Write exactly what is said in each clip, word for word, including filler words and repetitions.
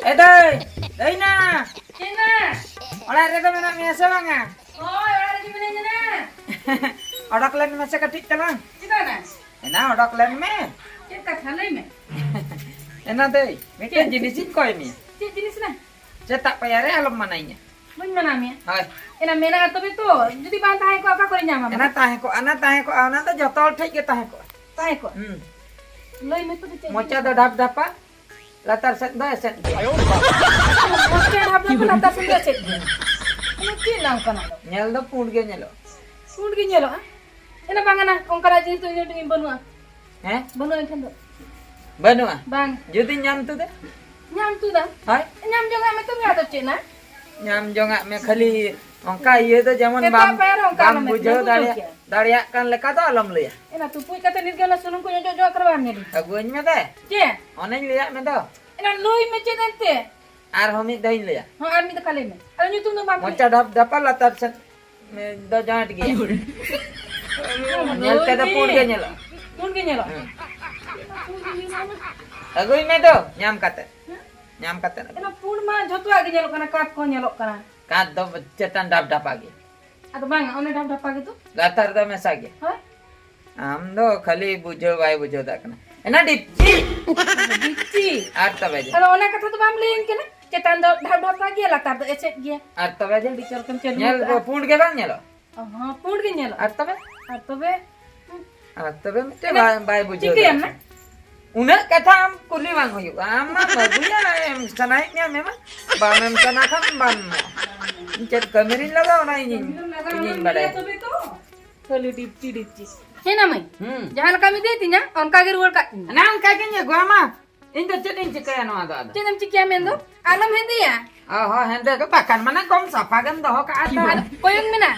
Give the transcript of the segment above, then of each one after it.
ᱮ ᱫᱟᱹᱭ, ᱫᱟᱹᱭ ᱱᱟ᱾ ᱪᱮᱫ ᱱᱟ? ᱚᱲᱟᱜ ᱨᱮᱫᱚ ᱢᱮᱱᱟᱜ ᱢᱮᱭᱟ ᱥᱮ ᱵᱟᱝᱟ? ᱦᱳᱭ, ᱚᱲᱟᱜ ᱨᱮᱜᱮ ᱢᱤᱱᱟᱹᱧᱟ ᱱᱟ᱾ ᱚᱰᱚᱠ ᱞᱮᱱ ᱢᱮᱥᱮ ᱠᱟᱹᱴᱤᱡ ᱛᱟᱞᱟᱝ᱾ ᱪᱮᱫᱟᱜ ᱱᱟ? ᱮᱱᱟ ᱚᱰᱚᱠ ᱞᱮᱱ ᱢᱮ᱾ ᱪᱮᱫ ᱠᱟᱛᱷᱟ? ᱞᱟᱹᱭ ᱢᱮ᱾ ᱮᱱᱟ ᱫᱟᱹᱭ, ᱢᱤᱫᱴᱮᱱ ᱪᱮᱫ? ᱡᱤᱱᱤᱥᱤᱧ ᱠᱚᱭ ᱢᱮᱭᱟ᱾ ᱪᱮᱫ ᱡᱤᱱᱤᱥ ᱱᱟ? ᱥᱮᱛᱟᱜ ᱯᱟᱭᱟᱨ ᱨᱮ ᱟᱞᱚᱢ ᱢᱟᱱᱟᱧᱟ᱾ ᱵᱟᱹᱧ ᱢᱟᱱᱟᱣ ᱢᱮᱭᱟ᱾ ᱦᱳᱭ᱾ ᱮᱱᱟ ᱢᱮᱱᱟᱜᱼᱟ ᱛᱚᱵᱮ ᱛᱚ, ᱡᱩᱫᱤ ᱵᱟᱝ ᱛᱟᱦᱮᱸ ᱠᱚᱜᱼᱟ, ᱚᱠᱟ ᱠᱚᱨᱮ ᱧᱟᱢᱟ? ᱮᱱᱟ ᱛᱟᱦᱮᱸ ᱠᱚᱜᱼᱟ, ᱮᱱᱟ ᱛᱟᱦᱮᱸ ᱠᱚᱜᱼᱟ, ᱚᱱᱟ ᱫᱚ ᱡᱚᱛᱚ ᱦᱚᱲ ᱴᱷᱮᱡ ᱜᱮ ᱛᱟᱦᱮᱸ ᱠᱚᱜᱼᱟ᱾ ᱛᱟᱦᱮᱸ ᱠᱚᱜᱼᱟ? ᱦᱩᱸ᱾ ᱞᱟᱹᱭ ᱢᱮ ᱛᱚᱵᱮ ᱪᱮᱫ ᱢᱚᱪᱟ ᱡᱤᱱᱤᱥ? ᱫᱚ ᱰᱷᱟᱯ ᱰᱷᱟᱯᱟ, ᱞᱟᱛᱟᱨ ᱥᱮᱫ ᱫᱚ ᱮᱥᱮᱫ ᱜᱮᱭᱟ᱾ ᱢᱚᱪᱟ ᱰᱷᱟᱯ ᱰᱷᱟᱯᱟ, ᱞᱟᱛᱟᱨ ᱥᱮᱫ ᱫᱚ ᱮᱥᱮᱫ ᱜᱮᱭᱟ᱾ ᱚᱱᱟ ᱪᱮᱫ ᱱᱟ ᱚᱱᱠᱟᱱᱟᱜ ᱫᱚ? ᱧᱮᱞ ᱫᱚ ᱯᱩᱸᱰ ᱜᱮ ᱧᱮᱞᱚᱜᱼᱟ᱾ ᱯᱩᱸᱰ ᱜᱮ ᱧᱮᱞᱚᱜᱼᱟ? ᱮᱱᱟ ᱵᱟᱝ ᱱᱟ, ᱚᱱᱠᱟᱱᱟᱜ ᱡᱤᱱᱤᱥ ᱫᱚ ᱤᱧ ᱫᱚ ᱵᱟᱹᱱᱩᱜᱼᱟ᱾ ᱦᱮᱸ? ᱵᱟᱹᱱᱩᱜᱼᱟ ᱮᱱᱠᱷᱟᱱ ᱫᱚ? ᱵᱟᱹᱱᱩᱜᱼᱟ? ᱵᱟᱝ᱾ ᱡᱩᱫᱤ ᱧᱟᱢ ᱛᱩᱫᱟ? ᱧᱟᱢ ᱛᱩᱫᱟ? ᱦᱳᱭ᱾ ᱧᱟᱢ ᱡᱚᱝᱟᱜ ᱢᱮ ᱛᱚᱵᱮ, ᱟᱫᱚ ᱪᱮᱫ ᱱᱟ? ᱧᱟᱢ ᱡᱚᱝᱟᱜ ᱢᱮ ᱠᱷᱟᱹᱞᱤ, ᱚᱱᱠᱟ ᱤᱭᱟᱹ ᱫᱚ ᱡᱮᱢᱚᱱ ᱥᱮᱛᱟᱜ ᱵᱟᱢ, ᱯᱟᱭᱟᱨ ᱨᱮ ᱚᱱᱠ ᱵᱟᱢ ᱟᱞᱚᱢ ᱢᱮ, ᱵᱩᱡᱷᱟᱹᱣ ᱵᱩᱡᱷᱟᱹᱣ ᱫᱟᱲᱮᱭᱟᱜ, ᱠᱮᱜᱼᱟ᱾ ᱫᱟᱲᱮᱭᱟᱜ ᱠᱟᱱ ᱞᱮᱠᱟ ᱫᱚ ᱟᱞᱚᱢ ᱞᱟᱹᱭᱟ᱾ ᱮᱱᱟ ᱛᱩᱯᱩᱡ ᱠᱟᱛᱮ ᱱᱤᱛ ᱜᱮ ᱚᱱᱟ ᱥᱩᱱᱩᱢ ᱠᱚ ᱚᱡᱚᱜ ᱚᱡᱚᱜ ᱠᱟᱨ ᱵᱟᱢ ᱧᱮᱞ᱾ ᱟᱹᱜᱩᱣᱟᱹᱧ ᱢᱮ ᱫᱮ᱾ ᱪᱮᱫ? ᱚᱱᱮᱧ ᱞᱟᱹᱭᱟᱫ ᱢᱮ ᱫᱚ᱾ ᱮᱱᱟ ᱞᱟᱹᱭ ᱢᱮ ᱪᱮᱫ ᱮᱱᱛᱮ? ᱟᱨᱦᱚᱸ ᱢᱤᱫ ᱫᱷᱟᱣ ᱤᱧ ᱞᱟᱹᱭᱟ᱾ ᱦᱚᱸ, ᱟᱨ ᱢᱤᱫ ᱫᱚᱯᱷᱟ ᱞᱟᱹᱭ ᱢᱮ᱾ ᱟᱨ ᱧᱩᱛᱩᱢ ᱫᱚ ᱵᱟᱢ ᱞᱟᱹᱭ᱾ ᱢᱚᱪᱟ ᱰᱷᱟᱯ ᱰᱷᱟᱯᱟ ᱞᱟᱛᱟᱨ ᱥᱮᱫ ᱫᱚ ᱡᱚᱸᱦᱟᱴ ᱜᱮᱭᱟ᱾ ᱧᱮᱞ ᱛᱮᱫᱚ ᱯᱩᱸᱰ ᱜᱮ ᱧᱮᱞᱚᱜᱼᱟ᱾ ᱯᱩᱸᱰ ᱜᱮ ᱧᱮᱞᱚᱜᱼᱟ? ᱦᱮᱸ᱾ ᱟᱹᱜᱩᱭ ᱢᱮ ᱫᱚ, ᱧᱟᱢ ᱠᱟᱛᱮ᱾ ᱦᱮᱸ? ᱧᱟᱢ ᱠᱟᱛᱮ ᱟᱹᱜᱩᱭ ᱮᱱᱟ ᱢᱮ᱾ ᱯᱩᱸᱰ ᱢᱟ ᱡᱷᱚᱛᱚᱣᱟᱜ ᱜᱮ ᱧᱮᱞᱚᱜ ᱠᱟᱱᱟ, ᱠᱟᱸᱛ ᱠᱚᱦᱚᱸ ᱧᱮᱞᱚᱜ ᱠᱟᱱᱟ᱾ ᱠᱟᱸᱛ ᱫᱚ ᱪᱮᱛᱟᱱ ᱰᱷᱟᱯ ᱰᱷᱟᱯᱟ ᱜᱮ᱾ ᱟᱫᱚ ᱵᱟᱝᱟ, ᱚᱱᱮ ᱰᱷᱟᱯ ᱰᱷᱟᱯᱟ ᱜᱮ ᱫᱚ᱾ ᱞᱟᱛᱟᱨ ᱫᱚ ᱢᱮᱥᱟ ᱜᱮ᱾ ᱦᱳᱭ᱾ ᱟᱢ ᱫᱚ ᱠᱷᱟᱹᱞᱤ ᱵᱩᱡᱷᱟᱹᱣ ᱵᱟᱭ ᱵᱩᱡᱷᱟᱹᱣ ᱫᱟᱲᱮᱭᱟᱜ ᱠᱟᱱᱟ᱾ ᱮᱱᱟ ᱰᱤᱯᱪᱤ᱾ ᱰᱤᱯᱪᱤ᱾ ᱟᱨ ᱛᱚᱵᱮ ᱡᱮ᱾ ᱟᱫᱚ ᱚᱱᱟ ᱠᱟᱛᱷᱟ ᱫᱚ ᱵᱟᱢ ᱞᱟᱹᱭᱟᱹᱧ ᱠᱟᱱᱟ᱾ ᱪᱮᱛᱟᱱ ᱫᱚ ᱰᱷᱟᱯ ᱰᱷᱟᱯᱟ ᱜᱮᱭᱟ, ᱞᱟᱛᱟᱨ ᱫᱚ ᱮᱥᱮᱫ ᱜᱮᱭᱟ᱾ ᱟᱨ ᱛᱚᱵᱮ ᱡᱮ᱾ ᱟᱹᱰᱤ ᱪᱚᱨᱚᱠᱮᱢ ᱪᱟᱹᱞᱩ ᱧᱮᱞ ᱟᱠᱟᱫᱼᱟ᱾ ᱯᱩᱸᱰ ᱜᱮ ᱵᱟᱝ ᱧᱮᱞᱚᱜ? ᱚ ᱦᱚᱸ, ᱯᱩᱸᱰ ᱜᱮ ᱧᱮᱞᱚᱜ᱾ ᱟᱨ ᱛᱚᱵᱮ? ᱟᱨ ᱛᱚᱵᱮ? ᱟᱨ ᱛᱚᱵᱮ ᱢᱤᱫᱴᱮᱡ ᱮᱱᱟ ᱵᱟᱭ, ᱵᱟᱭ ᱵᱩᱡᱷᱟᱹᱣ ᱪᱤᱠᱟᱹᱭᱟᱢ ᱫᱟᱲᱮᱭᱟᱜ ᱱᱟ? ᱠᱟᱱᱟ᱾ ᱩᱱᱟᱹᱜ ᱠᱟᱛᱷᱟ ᱟᱢ ᱠᱩᱞᱤ ᱵᱟᱝ ᱦᱩᱭᱩᱜᱼᱟ᱾ ᱟᱢ ᱢᱟ ᱟᱹᱜᱩᱭᱟ, ᱮᱢ ᱥᱟᱱᱟᱭᱮᱫ ᱢᱮᱭᱟ, ᱮᱢ ᱢᱮ ᱢᱟ᱾ ᱵᱟᱢ ᱮᱢ ᱥᱟᱱᱟ ᱠᱷᱟᱱ ᱵᱟᱢ ᱮᱢᱚᱜᱼᱟ᱾ ᱤᱧ ᱪᱮᱫ ᱠᱟᱹᱢᱤ ᱨᱤᱧ ᱞᱟᱜᱟᱣ, ᱚᱱᱟ ᱤᱧᱤᱧ, ᱤᱧᱤᱧ ᱵᱟᱰᱟᱭᱟ᱾ ᱛᱚᱵᱮ ᱛᱚ᱾ ᱠᱷᱟᱹᱞᱤ ᱰᱤᱯᱪᱤ, ᱰᱤᱯᱪᱤ᱾ ᱦᱮᱸ ᱱᱟ ᱢᱟᱹᱭ? ᱦᱩᱸ᱾ ᱡᱟᱦᱟᱸ ᱞᱮᱠᱟᱢ ᱤᱫᱤᱭ ᱛᱤᱧᱟ, ᱚᱱᱠᱟ ᱜᱮ ᱨᱩᱣᱟᱹᱲ ᱠᱟᱜ ᱛᱤᱧ ᱢᱮ᱾ ᱚᱱᱟ ᱚᱱᱠᱟ ᱜᱤᱧ ᱟᱹᱜᱩᱣᱟᱢᱟ᱾ ᱤᱧ ᱫᱚ ᱪᱮᱫ ᱤᱧ ᱪᱤᱠᱟᱹᱭᱟ ᱱᱚᱣᱟ ᱫᱚ ᱟᱫᱚ? ᱪᱮᱫ ᱮᱢ ᱪᱤᱠᱟᱹᱭᱟ ᱢᱮᱱᱫᱚ? ᱟᱞᱚᱢ ᱦᱮᱸᱫᱮᱭᱟ᱾ ᱚ ᱦᱚᱸ, ᱦᱮᱸᱫᱮ ᱫᱚ ᱵᱟᱠᱷᱟᱱ ᱢᱟᱱᱮ ᱠᱚᱢ ᱥᱟᱯᱷᱟ ᱜᱮᱢ ᱫᱚᱦᱚ ᱠᱟᱜᱼᱟ ᱛᱚ᱾ ᱟᱫᱚ ᱠᱚᱭᱚᱜ ᱢᱮ ᱱᱟ᱾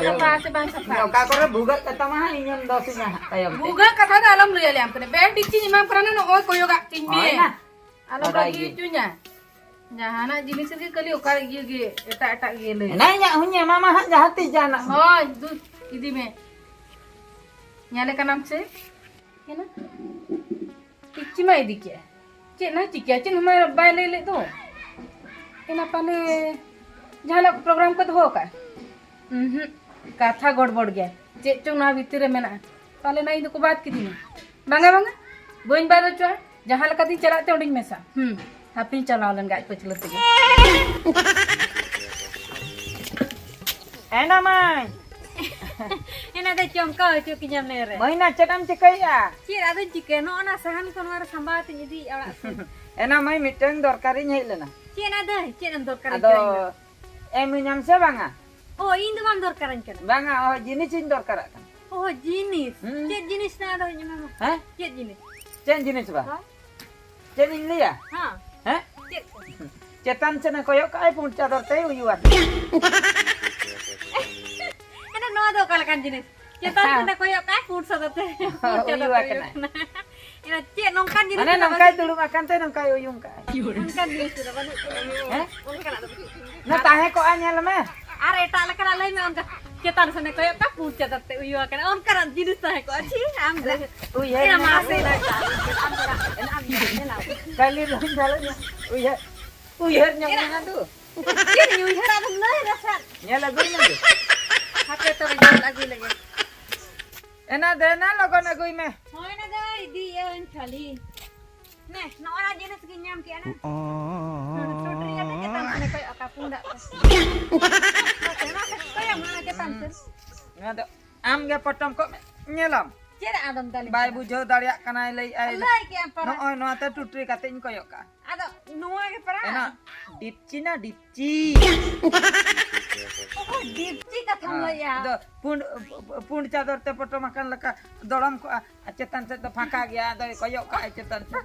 ᱥᱟᱯᱷᱟ ᱥᱮ ᱵᱟᱝ ᱥᱟᱯᱷᱟ? ᱚᱠᱟ ᱠᱚᱨᱮ ᱵᱷᱩᱜᱟᱹᱜ ᱠᱟᱛᱟᱢᱟ ᱦᱟᱸᱜ, ᱤᱧᱮᱢ ᱫᱚᱥᱤᱧᱟ ᱦᱟᱸᱜ ᱛᱟᱭᱚᱢ ᱛᱮ᱾ ᱵᱷᱩᱜᱟᱹᱜ ᱠᱟᱛᱷᱟ ᱫᱚ ᱟᱞᱚᱢ ᱞᱟᱹᱭ ᱟᱞᱮᱭᱟᱢ ᱠᱟᱱᱟ᱾ ᱵᱮᱥ ᱰᱤᱯᱪᱤᱧ ᱮᱢᱟᱢ ᱠᱟᱱᱟ ᱱᱟ, ᱱᱚᱜᱼᱚᱭ ᱠᱚᱭᱚᱜᱟᱜ ᱛᱤᱧ ᱢᱮ᱾ ᱦᱳᱭ ᱱᱟ᱾ ᱟᱞᱚᱢ ᱵᱟᱰᱟᱭ ᱨᱟᱹᱜᱤ ᱜᱮ᱾ ᱦᱚᱪᱚᱧᱟ᱾ ᱡᱟᱦᱟᱱᱟᱜ ᱡᱤᱱᱤᱥ ᱨᱮᱜᱮ ᱠᱷᱟᱹᱞᱤ ᱚᱠᱟ ᱤᱭᱟᱹ ᱜᱮ, ᱮᱴᱟᱜ ᱮᱴᱟᱜ ᱜᱮ ᱞᱟᱹᱭ᱾ ᱮᱱᱟ ᱤᱧᱟᱜ ᱦᱚᱸᱧ ᱮᱢᱟᱢᱟ ᱦᱟᱸᱜ ᱡᱟᱦᱟᱸ ᱛᱤᱥ ᱡᱟᱦᱟᱱᱟᱜ᱾ ᱦᱳᱭ, ᱫᱩ ᱤᱫᱤ ᱢᱮ᱾ ᱧᱮᱞᱮ ᱠᱟᱱᱟᱢ ᱥᱮ? ᱦᱮᱸ ᱱᱟ? ᱰᱤᱯᱪᱤ ᱢᱟ ᱤᱫᱤ ᱠᱮᱜᱼᱟ᱾ ᱪᱮᱫ ᱱᱟ ᱪᱤᱠᱟᱹᱭᱟ? ᱪᱮᱫ ᱦᱚᱸ ᱵᱟᱭ ᱞᱟᱹᱭ ᱞᱮᱫ ᱫᱚ᱾ ᱮᱱᱟ ᱯᱟᱞᱮ ᱡᱟᱦᱟᱱᱟᱜ ᱯᱨᱳᱜᱨᱟᱢ ᱠᱚ ᱫᱚᱦᱚ ᱠᱟᱜᱼᱟ? ᱩᱸᱦᱩᱸ, ᱠᱟᱛᱷᱟ ᱜᱚᱲᱵᱚᱲ ᱜᱮᱭᱟ᱾ ᱪᱮᱫ ᱪᱚᱝ ᱱᱚᱣᱟ ᱵᱷᱤᱛᱤᱨ ᱨᱮ ᱢᱮᱱᱟᱜᱼᱟ᱾ ᱯᱟᱞᱮ ᱱᱟ ᱤᱧ ᱫᱚᱠᱚ ᱵᱟᱫ ᱠᱤᱫᱤᱧᱟ᱾ ᱵᱟᱝᱟ, ᱵᱟᱝᱟ, ᱵᱟᱹᱧ ᱵᱟᱫ ᱦᱚᱪᱚᱜᱼᱟ᱾ ᱡᱟᱦᱟᱸ ᱞᱮᱠᱟᱛᱤᱧ ᱪᱟᱞᱟᱜ ᱛᱮ ᱚᱸᱰᱮᱧ ᱢᱮᱥᱟ᱾ ᱦᱩᱸ, ᱦᱟᱯᱮᱧ ᱪᱟᱞᱟᱣ ᱞᱮᱱ ᱜᱮ ᱟᱡ ᱯᱟᱹᱪᱷᱞᱟᱹ ᱛᱮᱜᱮ᱾ ᱮᱱᱟ ᱢᱟᱹᱭ᱾ ᱮᱱᱟ ᱫᱚ ᱪᱚᱢᱠᱟᱣ ᱦᱚᱪᱚ ᱠᱤᱧᱟᱢ ᱱᱮ ᱨᱮ᱾ ᱢᱟᱹᱭᱱᱟ, ᱪᱮᱫ ᱮᱢ ᱪᱤᱠᱟᱹᱭᱮᱫᱼᱟ? ᱪᱮᱫ ᱟᱫᱚᱧ ᱪᱤᱠᱟᱹᱭᱟ? ᱱᱚᱜᱼᱚ ᱱᱟ ᱥᱟᱦᱟᱱ ᱠᱚ ᱱᱚᱣᱟ ᱨᱮ ᱥᱟᱢᱵᱟᱣ ᱠᱟᱛᱮᱧ ᱤᱫᱤᱭᱮᱫᱼᱟ ᱚᱲᱟᱜ ᱥᱮᱱ᱾ ᱮᱱᱟ ᱢᱟᱹᱭ, ᱢᱤᱫᱴᱟᱝ ᱫᱚᱨᱠᱟᱨᱤᱧ ᱦᱮᱡ ᱞᱮᱱᱟ᱾ ᱪᱮᱫ ᱟᱫᱚ? ᱪᱮᱫ ᱮᱢ ᱫᱚᱨᱠᱟᱨᱤᱧ ᱟᱫᱚ ᱠᱟᱱᱟ ᱤᱧ ᱫᱚ? ᱮᱢᱟᱹᱧᱟᱢ ᱥᱮ ᱵᱟᱝᱟ? ᱚ, ᱤᱧ ᱫᱚ ᱵᱟᱢ ᱫᱚᱨᱠᱟᱨᱟᱹᱧ ᱠᱟᱱᱟ? ᱵᱟᱝᱟ, ᱚ, ᱡᱤᱱᱤᱥᱤᱧ ᱫᱚᱨᱠᱟᱨᱟᱜ ᱠᱟᱱᱟ᱾ ᱚ, ᱡᱤᱱᱤᱥ? ᱦᱩᱸ᱾ ᱪᱮᱫ ᱡᱤᱱᱤᱥ ᱱᱟ ᱟᱫᱚᱧ ᱮᱢᱟᱢᱟ? ᱦᱮᱸ? ᱪᱮᱫ ᱡᱤᱱᱤᱥ? ᱪᱮᱫ ᱡᱤᱱᱤᱥ ᱵᱟ? ᱦᱮᱸ? ᱪᱮᱫ ᱤᱧ ᱞᱟᱹᱭᱟ? ᱦᱮᱸ᱾ ᱦᱮᱸ? ᱪᱮᱫ ᱠᱚ? ᱪᱮᱛᱟᱱ ᱥᱮᱱᱮ ᱠᱚᱭᱚᱜ ᱠᱟᱜᱼᱟᱭ, ᱯᱩᱸᱰ ᱪᱟᱫᱚᱨ ᱛᱮᱭ ᱩᱭᱩ ᱟᱠᱟᱱᱟ᱾ ᱮᱱᱟ ᱱᱚᱣᱟ ᱫᱚ ᱚᱠᱟ ᱞᱮᱠᱟᱱ ᱡᱤᱱᱤᱥ? ᱪᱮᱛᱟᱱ ᱦᱮᱸ᱾ ᱥᱮᱱᱮ ᱠᱚᱭᱚᱜ ᱠᱟᱜᱼᱟᱭ, ᱯᱩᱸᱰ ᱥᱟᱫᱚᱨ ᱛᱮ, ᱯᱩᱸᱰ ᱪᱟᱫᱚᱨ ᱩᱭᱩ ᱛᱮ ᱩᱭᱩ ᱟᱠᱟᱱᱟᱭ᱾ ᱟᱠᱟᱱᱟ᱾ ᱮᱱᱟ ᱪᱮᱫ ᱱᱚᱝᱠᱟᱱ ᱡᱤᱱᱤᱥ ᱢᱟᱱᱮ ᱠᱟᱱᱟ ᱱᱚᱝᱠᱟᱭ ᱵᱟᱹᱜᱤ? ᱫᱩᱲᱩᱵ ᱟᱠᱟᱱ ᱛᱮ ᱱᱚᱝᱠᱟᱭ ᱩᱭᱩᱝ ᱠᱟᱜᱼᱟᱭ᱾ ᱚᱱᱠᱟᱱ ᱡᱤᱱᱤᱥ ᱫᱚ ᱵᱟᱹᱱᱩᱜ ᱛᱟᱵᱚᱱᱟ᱾ ᱦᱮᱸ? ᱚᱱᱠᱟᱱᱟᱜ ᱫᱚ ᱵᱟᱹᱱᱩᱜ ᱛᱟᱵᱚᱱᱟ᱾ ᱱᱟ ᱛᱟᱦᱮᱸ ᱠᱚᱜᱼᱟ, ᱧᱮᱞ ᱢᱮ᱾ ᱟᱨ ᱮᱴᱟᱜ ᱞᱮᱠᱟᱱᱟᱜ ᱞᱟᱹᱭ ᱢᱮ, ᱚᱱᱠᱟ ᱪᱮᱛᱟᱱ ᱥᱮᱱᱮ ᱠᱚᱭᱚᱜ ᱠᱟᱜᱼᱟ, ᱯᱩᱸᱰ ᱪᱟᱫᱚᱨ ᱛᱮ ᱩᱭᱩ ᱟᱠᱟᱱᱟ, ᱚᱱᱠᱟᱱᱟᱜ ᱡᱤᱱᱤᱥ ᱛᱟᱦᱮᱸ ᱠᱚᱜᱼᱟ᱾ ᱪᱷᱤ, ᱟᱢ ᱫᱚ᱾ ᱩᱭᱦᱟᱹᱨ ᱮ ᱢᱟ ᱢᱮᱱᱟᱜᱼᱟ᱾ ᱥᱮ ᱫᱟᱠᱟ, ᱟᱢ ᱫᱚ᱾ ᱠᱟᱹᱞᱤ ᱨᱚᱦᱤᱱ ᱫᱟᱞᱮ ᱩᱭᱦᱟᱹᱨ, ᱩᱭᱦᱟᱹᱨ ᱧᱟᱢ ᱮᱨᱟ᱾ ᱢᱮᱱᱟᱜᱼᱟ ᱫᱩ᱾ ᱪᱮᱫ ᱤᱧ ᱩᱭᱦᱟᱹᱨᱟ ᱟᱫᱚᱢ ᱞᱟᱹᱭ ᱫᱟ ᱥᱮ? ᱧᱮᱞ ᱟᱹᱜᱩᱭ ᱢᱮ ᱫᱩ᱾ ᱦᱟᱯᱮ ᱛᱚᱵᱮ ᱧᱮᱞ ᱟᱹᱜᱩᱭ ᱞᱮᱜᱮ᱾ ᱮᱱᱟ ᱫᱮᱱᱟ ᱞᱚᱜᱚᱱ ᱟᱹᱜᱩᱭ ᱢᱮ᱾ ᱦᱳᱭ ᱱᱟ ᱫᱟᱹᱭ, ᱤᱫᱤᱭᱟᱹᱧ ᱠᱷᱟᱹᱞᱤ᱾ ᱱᱮ, ᱱᱚᱜᱼᱚ ᱱᱟ ᱡᱤᱱᱤᱥ ᱜᱤᱧ ᱧᱟᱢ ᱠᱮᱜᱼᱟ ᱱᱟ᱾ ᱦᱩᱸ, ᱪᱷᱩᱴᱨᱤ ᱠᱟᱛᱮ ᱪᱮᱛᱟᱱ ᱥᱮᱱᱮ ᱠᱚᱭᱚᱜ ᱟᱠᱟ ᱯᱩᱸᱰᱟᱜ ᱛᱮ᱾ ᱢᱟᱥᱮ, ᱢᱟᱥᱮ, ᱠᱚᱭᱚᱜ ᱢᱮ ᱚᱱᱟ ᱪᱮᱛᱟᱱ ᱥᱮᱱ᱾ ᱱᱚᱣᱟ ᱫᱚ ᱟᱢ ᱜᱮ ᱯᱚᱴᱚᱢ ᱠᱚᱜ ᱢᱮ, ᱧᱮᱞᱟᱢ᱾ ᱪᱮᱫ ᱟᱫᱚᱢ ᱫᱟᱞᱤᱧ ᱵᱟᱭ ᱠᱟᱱᱟ? ᱵᱩᱡᱷᱟᱹᱣ ᱫᱟᱲᱮᱭᱟᱜ ᱠᱟᱱᱟᱭ, ᱞᱟᱹᱭᱮᱫᱼᱟᱭ, ᱞᱟᱹᱭ ᱠᱮᱜᱼᱟᱢ ᱯᱟᱨᱟ᱾ ᱱᱚᱜᱼᱚᱭ ᱱᱚᱣᱟ ᱛᱮ ᱴᱩᱴᱨᱤ ᱠᱟᱛᱮᱧ ᱠᱚᱭᱚᱜ ᱠᱟᱜᱼᱟ᱾ ᱟᱫᱚ ᱱᱚᱣᱟ ᱜᱮ ᱯᱟᱨᱟ᱾ ᱮᱱᱟ, ᱰᱤᱯᱪᱤ ᱱᱟ ᱰᱤᱯᱪᱤ᱾ ᱚᱦᱚ, ᱰᱤᱯᱪᱤ ᱠᱟᱛᱷᱟᱢ ᱦᱮᱸ, ᱞᱟᱹᱭᱟ᱾ ᱟᱫᱚ ᱯᱩᱸᱰ, ᱯᱩᱸᱰ ᱪᱟᱫᱚᱨ ᱛᱮ ᱯᱚᱴᱚᱢ ᱟᱠᱟᱱ ᱞᱮᱠᱟ ᱫᱚᱲᱚᱢ ᱠᱚᱜᱼᱟ, ᱟᱨ ᱪᱮᱛᱟᱱ ᱥᱮᱫ ᱫᱚ ᱯᱷᱟᱸᱠᱟ ᱜᱮᱭᱟ, ᱟᱫᱚᱭ ᱠᱚᱭᱚᱜ ᱠᱟᱜᱼᱟᱭ ᱪᱮᱛᱟᱱ ᱥᱮᱫ᱾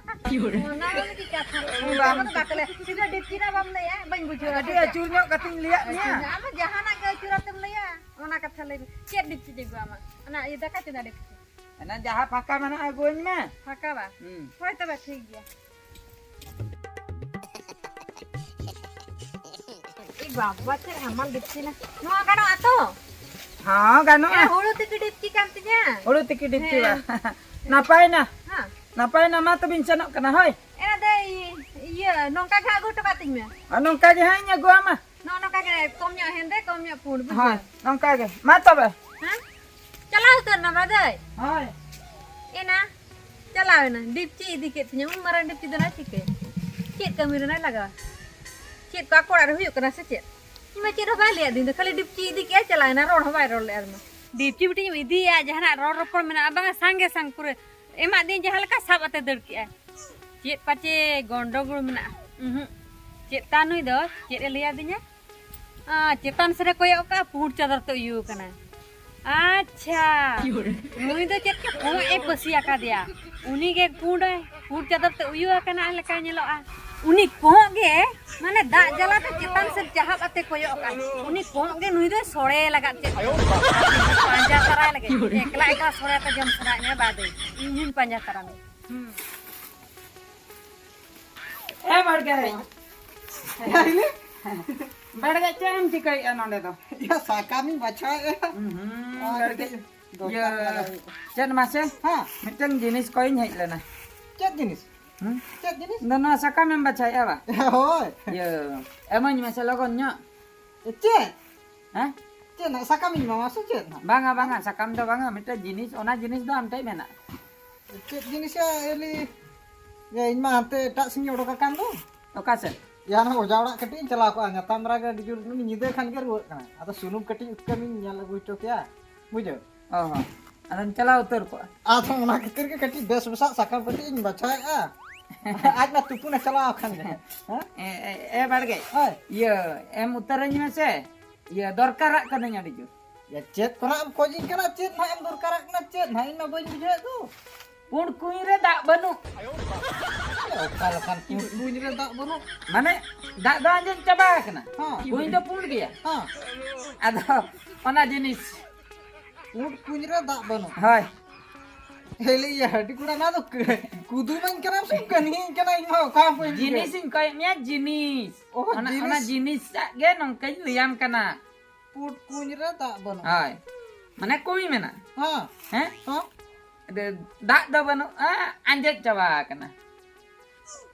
ᱚᱱᱟ ᱫᱚ ᱢᱤᱫᱴᱤᱡ ᱠᱟᱛᱷᱟ᱾ ᱵᱟᱝ᱾ ᱚᱱᱟ ᱫᱚ ᱵᱟᱠᱚ ᱞᱟᱹᱭᱟ, ᱥᱤᱫᱷᱟᱹ ᱰᱤᱯᱪᱤ ᱱᱟ ᱵᱟᱢ ᱞᱟᱹᱭᱟ, ᱵᱟᱹᱧ ᱵᱩᱡᱷᱟᱹᱣᱟ᱾ ᱠᱟᱹᱴᱤᱡ ᱟᱹᱪᱩᱨ ᱧᱚᱜ ᱠᱟᱛᱮᱧ ᱞᱟᱹᱭᱟᱫ ᱢᱮᱭᱟ᱾ ᱟᱢ ᱡᱟᱦᱟᱱᱟᱜ ᱜᱮ ᱟᱹᱪᱩᱨ ᱟᱛᱮᱢ ᱞᱟᱹᱭᱟ, ᱚᱱᱟ ᱠᱟᱛᱷᱟ ᱞᱟᱹᱭ ᱢᱮ᱾ ᱪᱮᱫ ᱰᱤᱯᱪᱤ ᱡᱮ ᱟᱹᱜᱩ ᱟᱢᱟ? ᱚᱱᱟ ᱤᱭᱟᱹ ᱫᱟᱠᱟ ᱪᱚᱸᱫᱟ ᱰᱤᱯᱪᱤ᱾ ᱚᱱᱟ ᱡᱟᱦᱟᱸ ᱯᱷᱟᱸᱠᱟ ᱢᱮᱱᱟᱜᱼᱟ, ᱟᱹᱜᱩᱣᱟᱹᱧ ᱢᱮ᱾ ᱯᱷᱟᱸᱠᱟ ᱵᱟ? ᱦᱩᱸ᱾ ᱦᱳᱭ, ᱛᱚᱵᱮ ᱴᱷᱤᱠ ᱜᱮᱭᱟ᱾ ᱮ ᱵᱟᱵᱟ, ᱪᱮᱫ ᱦᱟᱢᱟᱞ ᱰᱤᱯᱪᱤ ᱱᱟ᱾ ᱱᱚᱣᱟ ᱜᱟᱱᱚᱜᱼᱟ ᱛᱚ? ᱦᱚᱸ, ᱜᱟᱱᱚᱜᱼᱟ᱾ ᱮ, ᱦᱩᱲᱩ ᱛᱤᱠᱤ ᱰᱤᱯᱪᱤ ᱠᱟᱱ ᱛᱤᱧᱟ᱾ ᱦᱩᱲᱩ ᱛᱤᱠᱤ ᱰᱤᱯᱪᱤ ᱵᱟ᱾ ᱦᱮᱸ᱾ ᱱᱟᱯᱟᱭ ᱱᱟ᱾ ᱦᱮᱸ᱾ ᱱᱟᱯᱟᱭ ᱱᱟ, ᱢᱟ ᱛᱚᱵᱮᱧ ᱥᱮᱱᱚᱜ ᱠᱟᱱᱟ, ᱦᱳᱭ᱾ ᱮ, ᱫᱮ, ᱱᱚᱝᱠᱟ ᱜᱮ ᱟᱹᱜᱩ ᱦᱚᱴᱚ ᱠᱟᱜ ᱛᱤᱧ ᱢᱮ᱾ ᱟᱨ ᱱᱚᱝᱠᱟ ᱜᱮ ᱦᱟᱸᱜ ᱤᱧ ᱟᱹᱜᱩᱣᱟᱢᱟ᱾ ᱱᱚᱜᱼᱚ ᱱᱚᱝᱠᱟ ᱜᱮ, ᱠᱚᱢ ᱧᱚᱜ ᱦᱮᱸᱫᱮ, ᱠᱚᱢ ᱧᱚᱜ ᱯᱩᱸᱰ, ᱵᱩᱡᱷᱟᱹᱣ? ᱦᱳᱭ, ᱱᱚᱝᱠᱟ ᱜᱮ᱾ ᱢᱟ ᱛᱚᱵᱮ᱾ ᱦᱮᱸ? ᱪᱟᱞᱟᱣ ᱩᱛᱟᱹᱨ ᱱᱟ ᱵᱟᱫᱟᱹᱭ᱾ ᱦᱳᱭ᱾ ᱮᱱᱟ, ᱪᱟᱞᱟᱣ ᱮᱱᱟ᱾ ᱰᱤᱯᱪᱤ ᱤᱫᱤ ᱠᱮᱫ ᱛᱤᱧᱟᱹ, ᱩᱱ ᱢᱟᱨᱟᱝ ᱰᱤᱯᱪᱤ ᱫᱚ ᱱᱟᱭ ᱪᱤᱠᱟᱹᱭᱟ? ᱪᱮᱫ ᱠᱟᱹᱢᱤ ᱨᱮ ᱱᱟᱭ ᱞᱟᱜᱟᱣᱟ? ᱪᱮᱫ ᱠᱚ ᱟᱠᱚ ᱚᱲᱟᱜ ᱨᱮ ᱦᱩᱭᱩᱜ ᱠᱟᱱᱟ ᱥᱮ ᱪᱮᱫ? ᱤᱧ ᱢᱟ ᱪᱮᱫ ᱦᱚᱸ ᱵᱟᱭ ᱞᱟᱹᱭ ᱟᱹᱫᱤᱧ ᱫᱚ, ᱠᱷᱟᱹᱞᱤ ᱰᱤᱯᱪᱤ ᱤᱫᱤ ᱠᱮᱜᱼᱟ, ᱪᱟᱞᱟᱣ ᱮᱱᱟ, ᱨᱚᱲ ᱦᱚᱸ ᱵᱟᱭ ᱨᱚᱲ ᱞᱮᱫᱼᱟ᱾ ᱟᱨ ᱢᱟ ᱰᱤᱯᱪᱤ ᱢᱤᱫᱴᱤᱡ ᱮᱢ ᱤᱫᱤᱭᱟ, ᱡᱟᱦᱟᱱᱟᱜ ᱨᱚᱲ ᱨᱚᱯᱚᱲ ᱢᱮᱱᱟᱜᱼᱟ, ᱵᱟᱝᱟ, ᱥᱟᱸᱜᱮ ᱥᱟᱝ ᱯᱩᱨᱟᱹ ᱮᱢᱟᱫ ᱫᱤᱧ, ᱡᱟᱦᱟᱸ ᱞᱮᱠᱟ ᱥᱟᱵ ᱟᱛᱮ ᱫᱟᱹᱲ ᱠᱮᱜᱼᱟᱭ᱾ ᱪᱮᱫ ᱯᱟᱪᱮ ᱜᱚᱱᱰᱚᱜᱳᱲ ᱢᱮᱱᱟᱜᱼᱟ? ᱩᱸᱦᱩᱸ᱾ ᱪᱮᱫ ᱛᱟ ᱱᱩᱭ ᱫᱚ? ᱪᱮᱫ ᱮ ᱞᱟᱹᱭ ᱟᱹᱫᱤᱧᱟ? ᱟᱸ, ᱪᱮᱛᱟᱱ ᱥᱮᱫ ᱮ ᱠᱚᱭᱚᱜ ᱠᱟᱜᱼᱟ, ᱯᱩᱸᱰ ᱪᱟᱫᱚᱨ ᱛᱮ ᱩᱭᱩ ᱟᱠᱟᱱᱟᱭ᱾ ᱟᱪᱪᱷᱟ, ᱱᱩᱭ ᱫᱚ ᱪᱮᱫ ᱠᱚᱸᱜ ᱮ ᱯᱟᱹᱥᱤ ᱟᱠᱟᱫᱮᱭᱟ? ᱩᱱᱤ ᱜᱮ ᱯᱩᱸᱰ ᱮ, ᱯᱩᱸᱰ ᱪᱟᱫᱚᱨ ᱛᱮ ᱩᱭᱩ ᱟᱠᱟᱱᱟ ᱞᱮᱠᱟᱭ ᱧᱮᱞᱚᱜᱼᱟ᱾ ᱩᱱᱤ ᱠᱚᱸᱜ ᱜᱮ, ᱢᱟᱱᱮ, ᱫᱟᱜ ᱡᱟᱞᱟᱛᱮ ᱪᱮᱛᱟᱱ ᱥᱮᱫ ᱪᱟᱦᱟᱵ ᱟᱛᱮ ᱠᱚᱭᱚᱜ ᱟᱠᱟᱫ᱾ ᱩᱱᱤ ᱠᱚᱸᱜ ᱜᱮ ᱱᱩᱭ ᱫᱚᱭ ᱥᱚᱲᱮ ᱞᱟᱜᱟᱫ ᱪᱮᱫ ᱪᱚ᱾ ᱯᱟᱸᱡᱟ ᱛᱟᱨᱟᱭ ᱞᱟᱹᱜᱤᱫ᱾ ᱮᱠᱞᱟ ᱮᱠᱞᱟ ᱥᱚᱲᱮ ᱟᱛᱮ ᱡᱚᱢ ᱥᱟᱱᱟᱭᱮᱫ ᱢᱮᱭᱟ, ᱵᱟᱫᱮ᱾ ᱤᱧ ᱦᱚᱸᱧ ᱯᱟᱸᱡᱟ ᱛᱟᱨᱟ ᱢᱮᱭᱟ᱾ ᱦᱩᱸ᱾ ᱮ ᱵᱟᱲᱜᱮ᱾ ᱵᱟᱲᱜᱮ, ᱪᱮᱫ ᱮᱢ ᱪᱤᱠᱟᱹᱭᱮᱫᱼᱟ ᱱᱚᱰᱮ ᱫᱚ? ᱭᱟ, ᱥᱟᱠᱟᱢᱤᱧ ᱵᱟᱪᱷᱟᱣᱮᱫᱼᱟ᱾ ᱦᱩᱸ, ᱟᱨ ᱵᱟᱲᱜᱮ᱾ ᱠᱟᱹᱴᱤᱡ ᱫᱚᱨᱠᱟᱨ ᱤᱭᱟᱹ, ᱞᱟᱜᱟᱣ ᱦᱩᱭᱩᱜ ᱠᱟᱱᱟ᱾ ᱪᱮᱫ ᱢᱟᱥᱮ? ᱦᱮᱸ᱾ ᱢᱤᱫᱴᱮᱱ ᱡᱤᱱᱤᱥ ᱠᱚᱭᱤᱧ ᱦᱮᱡ ᱞᱮᱱᱟ᱾ ᱪᱮᱫ ᱡᱤᱱᱤᱥ? ᱦᱩᱸ? ᱪᱮᱫ ᱡᱤᱱᱤᱥ? ᱫᱚ ᱱᱚᱣᱟ ᱥᱟᱠᱟᱢ ᱮᱢ ᱵᱟᱪᱷᱟᱣᱮᱫᱼᱟ ᱵᱟ? ᱦᱳᱭ᱾ ᱤᱭᱟᱹ, ᱮᱢᱟᱹᱧ ᱢᱮᱥᱮ ᱞᱚᱜᱚᱱ ᱧᱚᱜ᱾ ᱪᱮᱫ? ᱦᱮᱸ? ᱪᱮᱫ ᱱᱟᱜ ᱥᱟᱠᱟᱢ ᱤᱧ ᱮᱢᱟᱢᱟ ᱥᱮ ᱪᱮᱫ ᱱᱟᱜ? ᱵᱟᱝᱟ, ᱵᱟᱝᱟ, ᱥᱟᱠᱟᱢ ᱫᱚ ᱵᱟᱝᱟ, ᱢᱤᱫᱴᱮᱡ ᱡᱤᱱᱤᱥ, ᱚᱱᱟ ᱡᱤᱱᱤᱥ ᱫᱚ ᱟᱢ ᱴᱷᱮᱡ ᱢᱮᱱᱟᱜᱼᱟ᱾ ᱪᱮᱫ ᱡᱤᱱᱤᱥ ᱭᱟ, ᱮᱞᱤ? ᱭᱟ, ᱤᱧ ᱢᱟ ᱦᱟᱱᱛᱮ ᱮᱴᱟᱜ ᱥᱮᱫ ᱤᱧ ᱚᱰᱚᱠ ᱟᱠᱟᱱ ᱫᱚ᱾ ᱚᱠᱟ ᱥᱮᱫ? ᱭᱟ, ᱚᱱᱟ ᱚᱡᱷᱟ ᱚᱲᱟᱜ ᱠᱟᱹᱴᱤᱡ ᱤᱧ ᱪᱟᱞᱟᱣ ᱠᱚᱜᱼᱟ, ᱧᱟᱛᱟᱢ ᱨᱟ ᱜᱮ ᱟᱹᱰᱤ ᱡᱳᱨ, ᱩᱱᱤ ᱧᱤᱫᱟᱹ ᱠᱷᱟᱱ ᱜᱮ ᱨᱩᱣᱟᱹᱜ ᱠᱟᱱᱟ᱾ ᱟᱫᱚ ᱥᱩᱱᱩᱢ ᱠᱟᱹᱴᱤᱡ ᱩᱛᱠᱟᱹᱢᱤᱧ ᱧᱮᱞ ᱟᱹᱜᱩ ᱦᱚᱪᱚ ᱠᱮᱭᱟ, ᱵᱩᱡᱷᱟᱹᱣ? ᱚ ᱦᱚᱸ, ᱟᱫᱚᱢ ᱪᱟᱞᱟᱣ ᱩᱛᱟᱹᱨ ᱠᱚᱜᱼᱟ᱾ ᱟᱫᱚ ᱚᱱᱟ ᱠᱷᱟᱹᱛᱤᱨ ᱜᱮ ᱠᱟᱹᱴᱤᱡ ᱵᱮᱥ ᱵᱮᱥᱟᱜ ᱥᱟᱠᱟᱢ ᱠᱟᱹᱴᱤᱡ ᱤᱧ ᱵᱟᱪᱷᱟᱣᱮᱫᱼᱟ᱾ ᱟᱡ ᱢᱟ ᱛᱩᱯᱩᱱᱮ ᱪᱟᱞᱟᱣ ᱟᱠᱟᱱ ᱜᱮ᱾ ᱦᱮᱸ? ᱮ, ᱮ, ᱮ ᱵᱟᱲᱜᱮ, ᱦᱳᱭ᱾ ᱤᱭᱟᱹ, ᱮᱢ ᱩᱛᱟᱹᱨᱟᱹᱧ ᱢᱮᱥᱮ᱾ ᱤᱭᱟᱹ, ᱫᱚᱨᱠᱟᱨᱟᱜ ᱠᱟᱹᱱᱟᱹᱧ ᱟᱹᱰᱤ ᱡᱳᱨ᱾ ᱭᱟ, ᱪᱮᱫ ᱠᱚ ᱱᱟᱜ ᱮᱢ ᱠᱷᱚᱡᱤᱧ ᱠᱟᱱᱟ? ᱪᱮᱫ ᱱᱟᱜ ᱮᱢ ᱫᱚᱨᱠᱟᱨᱟᱜ ᱠᱟᱱᱟ? ᱪᱮᱫ ᱱᱟᱜ? ᱤᱧ ᱢᱟ ᱵᱟᱹᱧ ᱵᱩᱡᱷᱟᱹᱣᱮᱫ ᱫᱚ᱾ ᱯᱩᱸᱰ ᱠᱩᱸᱧ ᱨᱮ ᱫᱟᱜ ᱵᱟᱹᱱᱩᱜ᱾ ᱚᱠᱟ ᱞᱮᱠᱟᱱ ᱯᱩᱸᱰ ᱠᱩᱸᱧ ᱨᱮ ᱫᱟᱜ ᱵᱟᱹᱱᱩᱜ? ᱢᱟᱱᱮ, ᱫᱟᱜ ᱫᱚ ᱟᱸᱡᱮᱫ ᱪᱟᱵᱟ ᱟᱠᱟᱱᱟ᱾ ᱦᱮᱸ᱾ ᱠᱩᱸᱧ ᱫᱚ ᱯᱩᱸᱰ ᱜᱮᱭᱟ᱾ ᱦᱮᱸ᱾ ᱟᱫᱚ ᱚᱱᱟ ᱡᱤᱱᱤᱥ᱾ ᱯᱩᱸᱰ ᱠᱩᱸᱧ ᱨᱮ ᱫᱟᱜ ᱵᱟᱹᱱᱩᱜ? ᱦᱳᱭ᱾ ᱦᱮᱞᱤᱭᱟ, ᱟᱹᱰᱤ ᱠᱚᱲᱟ, ᱱᱚᱣᱟ ᱫᱚ ᱠᱩᱫᱩᱢᱟᱹᱧ ᱠᱟᱱᱟᱢ ᱥᱮ ᱠᱟᱹᱦᱱᱤᱧ ᱠᱟᱱᱟ? ᱤᱧ ᱢᱟ ᱚᱠᱟ ᱦᱚᱸ ᱵᱟᱹᱧ ᱵᱩᱡᱷᱟᱹᱣ᱾ ᱡᱤᱱᱤᱥᱤᱧ ᱠᱚᱭᱮᱫ ᱢᱮᱭᱟ, ᱡᱤᱱᱤᱥ᱾ ᱚ, ᱚᱱᱟ, ᱡᱤᱱᱤᱥ᱾ ᱚᱱᱟ ᱡᱤᱱᱤᱥ ᱴᱟᱜ ᱜᱮ ᱱᱚᱝᱠᱟᱧ ᱞᱟᱹᱭᱟᱢ ᱠᱟᱱᱟ᱾ ᱯᱩᱸᱰ ᱠᱩᱸᱧ ᱨᱮ ᱫᱟᱜ ᱵᱟᱹᱱᱩᱜᱼᱟ᱾ ᱦᱳᱭ᱾ ᱢᱟᱱᱮ ᱠᱩᱸᱧ ᱢᱮᱱᱟᱜᱼᱟ᱾ ᱦᱮᱸ᱾ ᱦᱮᱸ? ᱦᱮᱸ? ᱟᱫᱚ ᱫᱟᱜ ᱫᱚ ᱵᱟᱹᱱᱩᱜᱼᱟ, ᱟᱸᱡᱮᱫ ᱪᱟᱵᱟ ᱟᱠᱟᱱᱟ᱾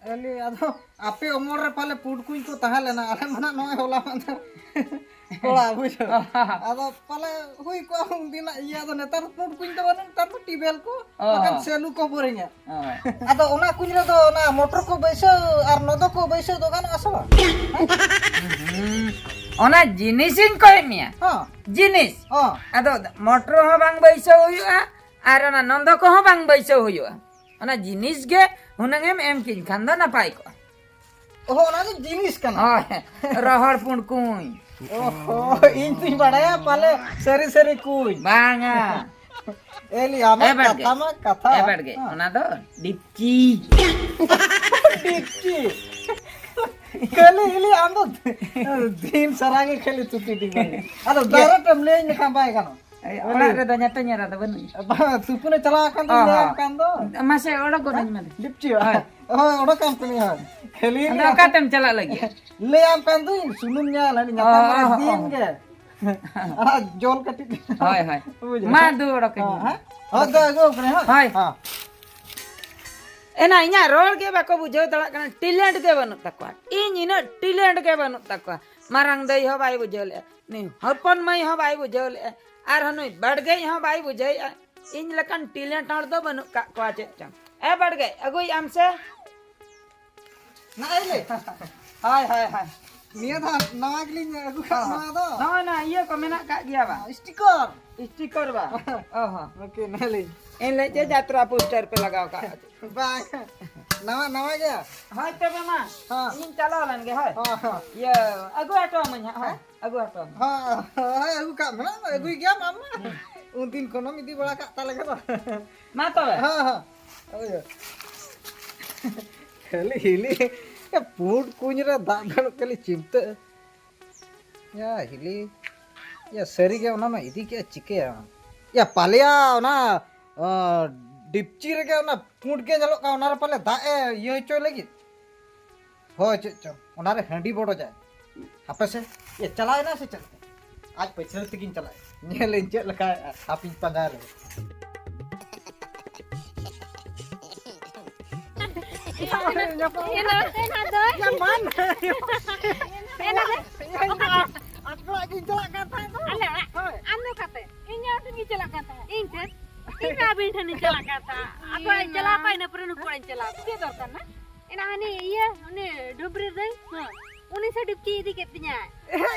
ᱟᱞᱮ ᱟᱫᱚ ᱟᱯᱮ ᱩᱢᱮᱨ ᱨᱮ ᱯᱟᱞᱮ ᱯᱩᱸᱰ ᱠᱩᱧ ᱠᱚ ᱛᱟᱦᱮᱸ ᱞᱮᱱᱟ, ᱟᱞᱮ ᱢᱟ ᱱᱟᱜ ᱱᱚᱜᱼᱚᱭ ᱦᱚᱞᱟ ᱢᱟᱫᱷᱮᱨ ᱠᱚᱲᱟ, ᱵᱩᱡᱷᱟᱹᱣ᱾ ᱟᱫᱚ ᱯᱟᱞᱮ ᱦᱩᱭ ᱠᱚᱜᱼᱟ ᱩᱱᱫᱤᱱᱟᱜ ᱤᱭᱟᱹ, ᱟᱫᱚ ᱱᱮᱛᱟᱨ ᱯᱩᱸᱰ ᱠᱩᱧ ᱫᱚ ᱵᱟᱹᱱᱩᱜ, ᱱᱮᱛᱟᱨ ᱫᱚ ᱴᱤᱭᱩᱵᱽᱣᱮᱞ ᱠᱚ, ᱚ᱾ ᱵᱟᱠᱷᱟᱱ ᱥᱮᱞᱩ ᱠᱚ ᱵᱳᱨᱤᱝᱟ᱾ ᱚ᱾ ᱟᱫᱚ ᱚᱱᱟ ᱠᱩᱧ ᱨᱮᱫᱚ ᱚᱱᱟ ᱢᱚᱴᱚᱨ ᱠᱚ ᱵᱟᱹᱭᱥᱟᱹᱣ ᱟᱨ ᱱᱚᱫᱚ ᱠᱚ ᱵᱟᱹᱭᱥᱟᱹᱣ ᱫᱚ ᱜᱟᱱᱚᱜᱼᱟ ᱥᱮ ᱵᱟᱝ? ᱦᱩᱸ᱾ ᱚᱱᱟ ᱡᱤᱱᱤᱥᱤᱧ ᱠᱚᱭᱮᱫ ᱢᱮᱭᱟ᱾ ᱦᱚᱸ᱾ ᱡᱤᱱᱤᱥ᱾ ᱦᱚᱸ᱾ ᱟᱫᱚ ᱢᱚᱴᱚᱨ ᱦᱚᱸ ᱵᱟᱝ ᱵᱟᱹᱭᱥᱟᱹᱣ ᱦᱩᱭᱩᱜᱼᱟ ᱟᱨ ᱚᱱᱟ ᱱᱚᱱᱫᱚ ᱠᱚᱦᱚᱸ ᱵᱟᱝ ᱵᱟᱹᱭᱥᱟᱹᱣ ᱦᱩᱭᱩᱜᱼᱟ᱾ ᱚᱱᱟ ᱡᱤᱱᱤᱥ ᱜᱮ ᱦᱩᱱᱟᱹᱝ ᱮᱢ ᱮᱢ ᱠᱤᱧ ᱠᱷᱟᱱ ᱫᱚ ᱱᱟᱯᱟᱭ ᱠᱚᱜᱼᱟ᱾ ᱚᱦᱚ, ᱚᱱᱟ ᱫᱚ ᱡᱤᱱᱤᱥ ᱠᱟᱱᱟ᱾ ᱦᱳᱭ, ᱨᱚᱦᱚᱲ ᱯᱩᱸᱰ ᱠᱩᱸᱭ᱾ ᱚᱦᱚ, ᱤᱧ ᱫᱩᱧ ᱵᱟᱲᱟᱭᱟ ᱯᱟᱞᱮ ᱥᱟᱹᱨᱤ ᱥᱟᱹᱨᱤ ᱠᱩᱸᱭ᱾ ᱵᱟᱝᱟ᱾ ᱮᱞᱤ, ᱟᱢᱟᱜ ᱮ ᱵᱟᱲᱜᱮ᱾ ᱠᱟᱛᱷᱟ ᱢᱟ ᱠᱟᱛᱷᱟ᱾ ᱮ ᱵᱟᱲᱜᱮ, ᱦᱮᱸ᱾ ᱚᱱᱟ ᱫᱚ ᱰᱤᱯᱪᱤ᱾ ᱰᱤᱯᱪᱤ᱾ ᱠᱷᱟᱹᱞᱤ ᱮᱞᱤ, ᱟᱢ ᱫᱚ ᱫᱤᱱ ᱥᱟᱨᱟ ᱜᱮ ᱠᱷᱟᱹᱞᱤ ᱛᱩᱛᱤ ᱰᱤᱯᱪᱤ᱾ ᱟᱫᱚ ᱤᱭᱟᱹ᱾ ᱰᱟᱭᱨᱮᱠᱴ ᱮᱢ ᱞᱟᱹᱭᱟᱹᱧ ᱞᱮᱠᱷᱟᱱ ᱵᱟᱭ ᱜᱟᱱᱚᱜ? ᱮᱭ, ᱚᱲᱟᱜ ᱨᱮᱫᱚ ᱧᱟᱛᱟᱧ ᱮᱨᱟ ᱫᱚ ᱵᱟᱹᱱᱩᱭᱟ᱾ ᱵᱟᱝ, ᱛᱩᱯᱩᱱᱮ ᱪᱟᱞᱟᱣ ᱟᱠᱟᱱ ᱫᱚ ᱚ, ᱞᱟᱹᱭᱟᱢ ᱦᱚᱸ᱾ ᱠᱟᱱ ᱫᱚ᱾ ᱢᱟᱥᱮ ᱚᱰᱚᱠ ᱜᱚᱫ ᱟᱹᱧ ᱢᱮ᱾ ᱰᱤᱯᱪᱤ ᱵᱟ? ᱦᱳᱭ᱾ ᱦᱳᱭ, ᱚᱰᱚᱠ ᱟᱢ ᱠᱟᱹᱱᱟᱹᱧ, ᱦᱳᱭ᱾ ᱠᱷᱟᱹᱞᱤ ᱟᱫᱚ ᱞᱟᱹᱭᱟᱢ ᱚᱠᱟᱛᱮᱢ ᱪᱟᱞᱟᱜ ᱞᱟᱹᱜᱤᱫ? ᱞᱟᱹᱭᱟᱢ ᱠᱟᱱ ᱫᱩᱧ, ᱥᱩᱱᱩᱢ ᱧᱮᱞ, ᱦᱟᱹᱱᱤ ᱧᱟᱯᱟᱢ ᱚ, ᱢᱟᱲᱟᱝ ᱚ, ᱫᱤᱱ ᱚ᱾ ᱜᱮ᱾ ᱟᱨ ᱡᱚᱞ ᱠᱟᱹᱴᱤᱡ᱾ ᱦᱳᱭ, ᱦᱳᱭ᱾ ᱵᱩᱡᱷᱟᱹᱣ? ᱢᱟ, ᱫᱩ ᱚᱰᱚᱠ ᱟᱹᱧ ᱦᱚᱸ, ᱢᱮ᱾ ᱦᱮᱸ? ᱦᱳᱭ, ᱫᱚ ᱟᱹᱜᱩ ᱟᱠᱟᱱᱟᱹᱧ, ᱦᱳᱭ᱾ ᱦᱳᱭ᱾ ᱦᱮᱸ᱾ ᱮᱱᱟ ᱤᱧᱟᱹᱜ ᱨᱚᱲ ᱜᱮ ᱵᱟᱠᱚ ᱵᱩᱡᱷᱟᱹᱣ ᱫᱟᱲᱮᱭᱟᱜ ᱠᱟᱱᱟ, ᱴᱮᱞᱮᱱᱴ ᱜᱮ ᱵᱟᱹᱱᱩᱜ ᱛᱟᱠᱚᱣᱟ᱾ ᱤᱧ ᱤᱱᱟᱹᱜ ᱴᱮᱞᱮᱱᱴ ᱜᱮ ᱵᱟᱹᱱᱩᱜ ᱛᱟᱠᱚᱣᱟ᱾ ᱢᱟᱨᱟᱝ ᱫᱟᱹᱭ ᱦᱚᱸ ᱵᱟᱭ ᱵᱩᱡᱷᱟᱹᱣ ᱞᱮᱫᱼᱟ, ᱱᱩᱭ ᱦᱚᱯᱚᱱ ᱢᱟᱹᱭ ᱦᱚᱸ ᱵᱟᱭ ᱵᱩᱡᱷᱟᱹᱣ ᱞᱮᱫᱼᱟ, ᱟᱨ ᱱᱩᱭ ᱵᱟᱲᱜᱮᱡ ᱦᱚᱸ ᱵᱟᱭ ᱵᱩᱡᱷᱟᱹᱣᱮᱫᱼᱟ᱾ ᱤᱧ ᱞᱮᱠᱟᱱ ᱴᱮᱞᱮᱱᱴ ᱦᱚᱲ ᱫᱚ ᱵᱟᱹᱱᱩᱜ ᱠᱟᱜ ᱠᱚᱣᱟ ᱪᱮᱫ ᱪᱚᱝ᱾ ᱮ ᱵᱟᱲᱜᱮᱡ, ᱟᱹᱜᱩᱭ ᱟᱢ ᱥᱮ᱾ ᱱᱚᱜᱼᱚᱭ ᱞᱮ᱾ ᱦᱳᱭ, ᱦᱳᱭ, ᱦᱳᱭ᱾ ᱱᱤᱭᱟᱹ ᱫᱷᱟᱣ ᱱᱟᱣᱟ ᱜᱮᱞᱤᱧ ᱟᱹᱜᱩ ᱠᱟᱜ ᱦᱚᱸ᱾ ᱱᱚᱣᱟ ᱫᱚ᱾ ᱱᱚᱜᱼᱚᱭ ᱱᱟ ᱤᱭᱟᱹ ᱠᱚ ᱢᱮᱱᱟᱜ ᱠᱟᱜ ᱜᱮᱭᱟ ᱵᱟᱝ? ᱥᱴᱤᱠᱟᱨ᱾ ᱥᱴᱤᱠᱟᱨ ᱵᱟ? ᱚ ᱦᱚᱸ᱾ ᱳᱠᱮ, ᱱᱮᱞᱤᱧ᱾ ᱮᱱ ᱞᱟᱹᱭ ᱪᱮᱫ ᱡᱟᱛᱨᱟ ᱯᱳᱥᱴᱟᱨ ᱯᱮ ᱞᱟᱜᱟᱣ ᱠᱟᱜ? ᱵᱟᱝ᱾ ᱱᱟᱣᱟ, ᱱᱟᱣᱟ ᱜᱮᱭᱟ? ᱦᱳᱭ, ᱛᱚᱵᱮ ᱢᱟ᱾ ᱦᱚᱸ᱾ ᱤᱧᱤᱧ ᱪᱟᱞᱟᱣ ᱞᱮᱱ ᱜᱮ, ᱦᱳᱭ᱾ ᱦᱚᱸ, ᱦᱚᱸ᱾ ᱤᱭᱟᱹ, ᱟᱹᱜᱩ ᱦᱚᱴᱚ ᱟᱹᱢᱟᱹᱧ ᱦᱟᱸᱜ, ᱦᱳᱭ᱾ ᱦᱮᱸ? ᱟᱹᱜᱩ ᱦᱚᱴᱚ ᱟᱹᱢᱟᱹᱧ᱾ ᱦᱚᱸ, ᱦᱳᱭ, ᱟᱹᱜᱩ ᱠᱟᱜ ᱢᱮ, ᱟᱹᱜᱩᱭ ᱜᱮᱭᱟᱢ ᱟᱢ ᱢᱟ᱾ ᱦᱩᱸ᱾ ᱩᱱᱫᱤᱱ ᱠᱷᱚᱱᱮᱢ ᱤᱫᱤ ᱵᱟᱲᱟ ᱠᱟᱜ ᱛᱟᱞᱮ ᱜᱮ ᱫᱚ᱾ ᱢᱟ ᱛᱚᱵᱮ᱾ ᱦᱚᱸ, ᱦᱚᱸ᱾ ᱦᱳᱭ᱾ ᱠᱷᱟᱹᱞᱤ ᱦᱤᱞᱤ, ᱮ, ᱯᱩᱸᱰ ᱠᱩᱧ ᱨᱮ ᱫᱟᱜ ᱵᱟᱹᱱᱩᱜ, ᱠᱷᱟᱹᱞᱤ ᱪᱤᱱᱛᱟᱹ᱾ ᱭᱟ ᱦᱤᱞᱤ, ᱭᱟ ᱥᱟᱹᱨᱤ ᱜᱮ ᱚᱱᱟ ᱢᱟ ᱤᱫᱤ ᱠᱮᱜᱼᱟ, ᱪᱤᱠᱟᱹᱭᱟ? ᱭᱟ ᱯᱟᱞᱮᱭᱟ ᱚᱱᱟ, ᱚ, ᱰᱤᱯᱪᱤ ᱨᱮᱜᱮ ᱚᱱᱟ ᱯᱩᱸᱰ ᱜᱮ ᱧᱮᱞᱚᱜ ᱠᱟᱱᱟ, ᱚᱱᱟ ᱨᱮ ᱯᱟᱞᱮ ᱫᱟᱜ ᱮ ᱤᱭᱟᱹ ᱦᱚᱪᱚᱭ ᱞᱟᱹᱜᱤᱫ᱾ ᱦᱳᱭ, ᱪᱮᱫ ᱪᱚᱝ, ᱚᱱᱟ ᱨᱮ ᱦᱟᱺᱰᱤ ᱵᱚᱰᱚᱡᱟᱭ᱾ ᱦᱟᱯᱮ ᱥᱮ, ᱭᱟ ᱪᱟᱞᱟᱣ ᱮᱱᱟ ᱥᱮ ᱪᱮᱫ? ᱟᱡ ᱯᱟᱹᱪᱷᱞᱟᱹ ᱛᱮᱜᱤᱧ ᱪᱟᱞᱟᱜᱼᱟ᱾ ᱧᱮᱞᱟᱹᱧ ᱪᱮᱫ ᱞᱮᱠᱟᱭ ᱦᱟᱯᱤᱧ ᱯᱟᱸᱡᱟ ᱨᱮ᱾ ᱮᱱᱟ, ᱮᱱᱟ ᱫᱚ᱾ ᱭᱟ, ᱢᱟᱱ᱾ ᱮᱱᱟ ᱫᱚ᱾ ᱟᱯᱮ ᱚᱲᱟᱜ ᱜᱤᱧ ᱪᱟᱞᱟᱜ ᱠᱟᱱ ᱛᱟᱦᱮᱸᱫ ᱫᱚ᱾ ᱟᱞᱮ ᱚᱲᱟᱜ? ᱦᱳᱭ᱾ ᱟᱢ ᱫᱚ ᱚᱠᱟᱛᱮ? ᱤᱧ ᱟᱨ ᱛᱤᱧ ᱪᱟᱞᱟᱜ ᱠᱟᱱ ᱛᱟᱦᱮᱸᱫ᱾ ᱤᱧ ᱴᱷᱮᱱ? ᱤᱧ ᱢᱟ ᱟᱹᱵᱤᱱ ᱴᱷᱮᱱᱤᱧ ᱪᱟᱞᱟᱜ ᱠᱟᱱ ᱛᱟᱦᱮᱸᱫ᱾ ᱟᱯᱮ ᱚᱲᱟᱜ ᱤᱧ ᱪᱟᱞᱟᱣ ᱠᱚᱜᱼᱟ, ᱤᱱᱟᱹ ᱯᱚᱨᱮ ᱱᱩᱠᱩ ᱚᱲᱟᱜ ᱤᱧ ᱪᱟᱞᱟᱣ ᱠᱚᱜᱼᱟ᱾ ᱪᱮᱫ ᱫᱚᱨᱠᱟᱨ ᱱᱟ? ᱮᱱᱟ ᱦᱟᱹᱱᱤ ᱤᱭᱟᱹ, ᱩᱱᱤ ᱰᱩᱵᱨᱤ ᱫᱟᱹᱭ, ᱦᱮᱸ᱾ ᱩᱱᱤ ᱥᱮ ᱰᱤᱯᱪᱤ ᱤᱫᱤ ᱠᱮᱫ ᱛᱤᱧᱟᱭ᱾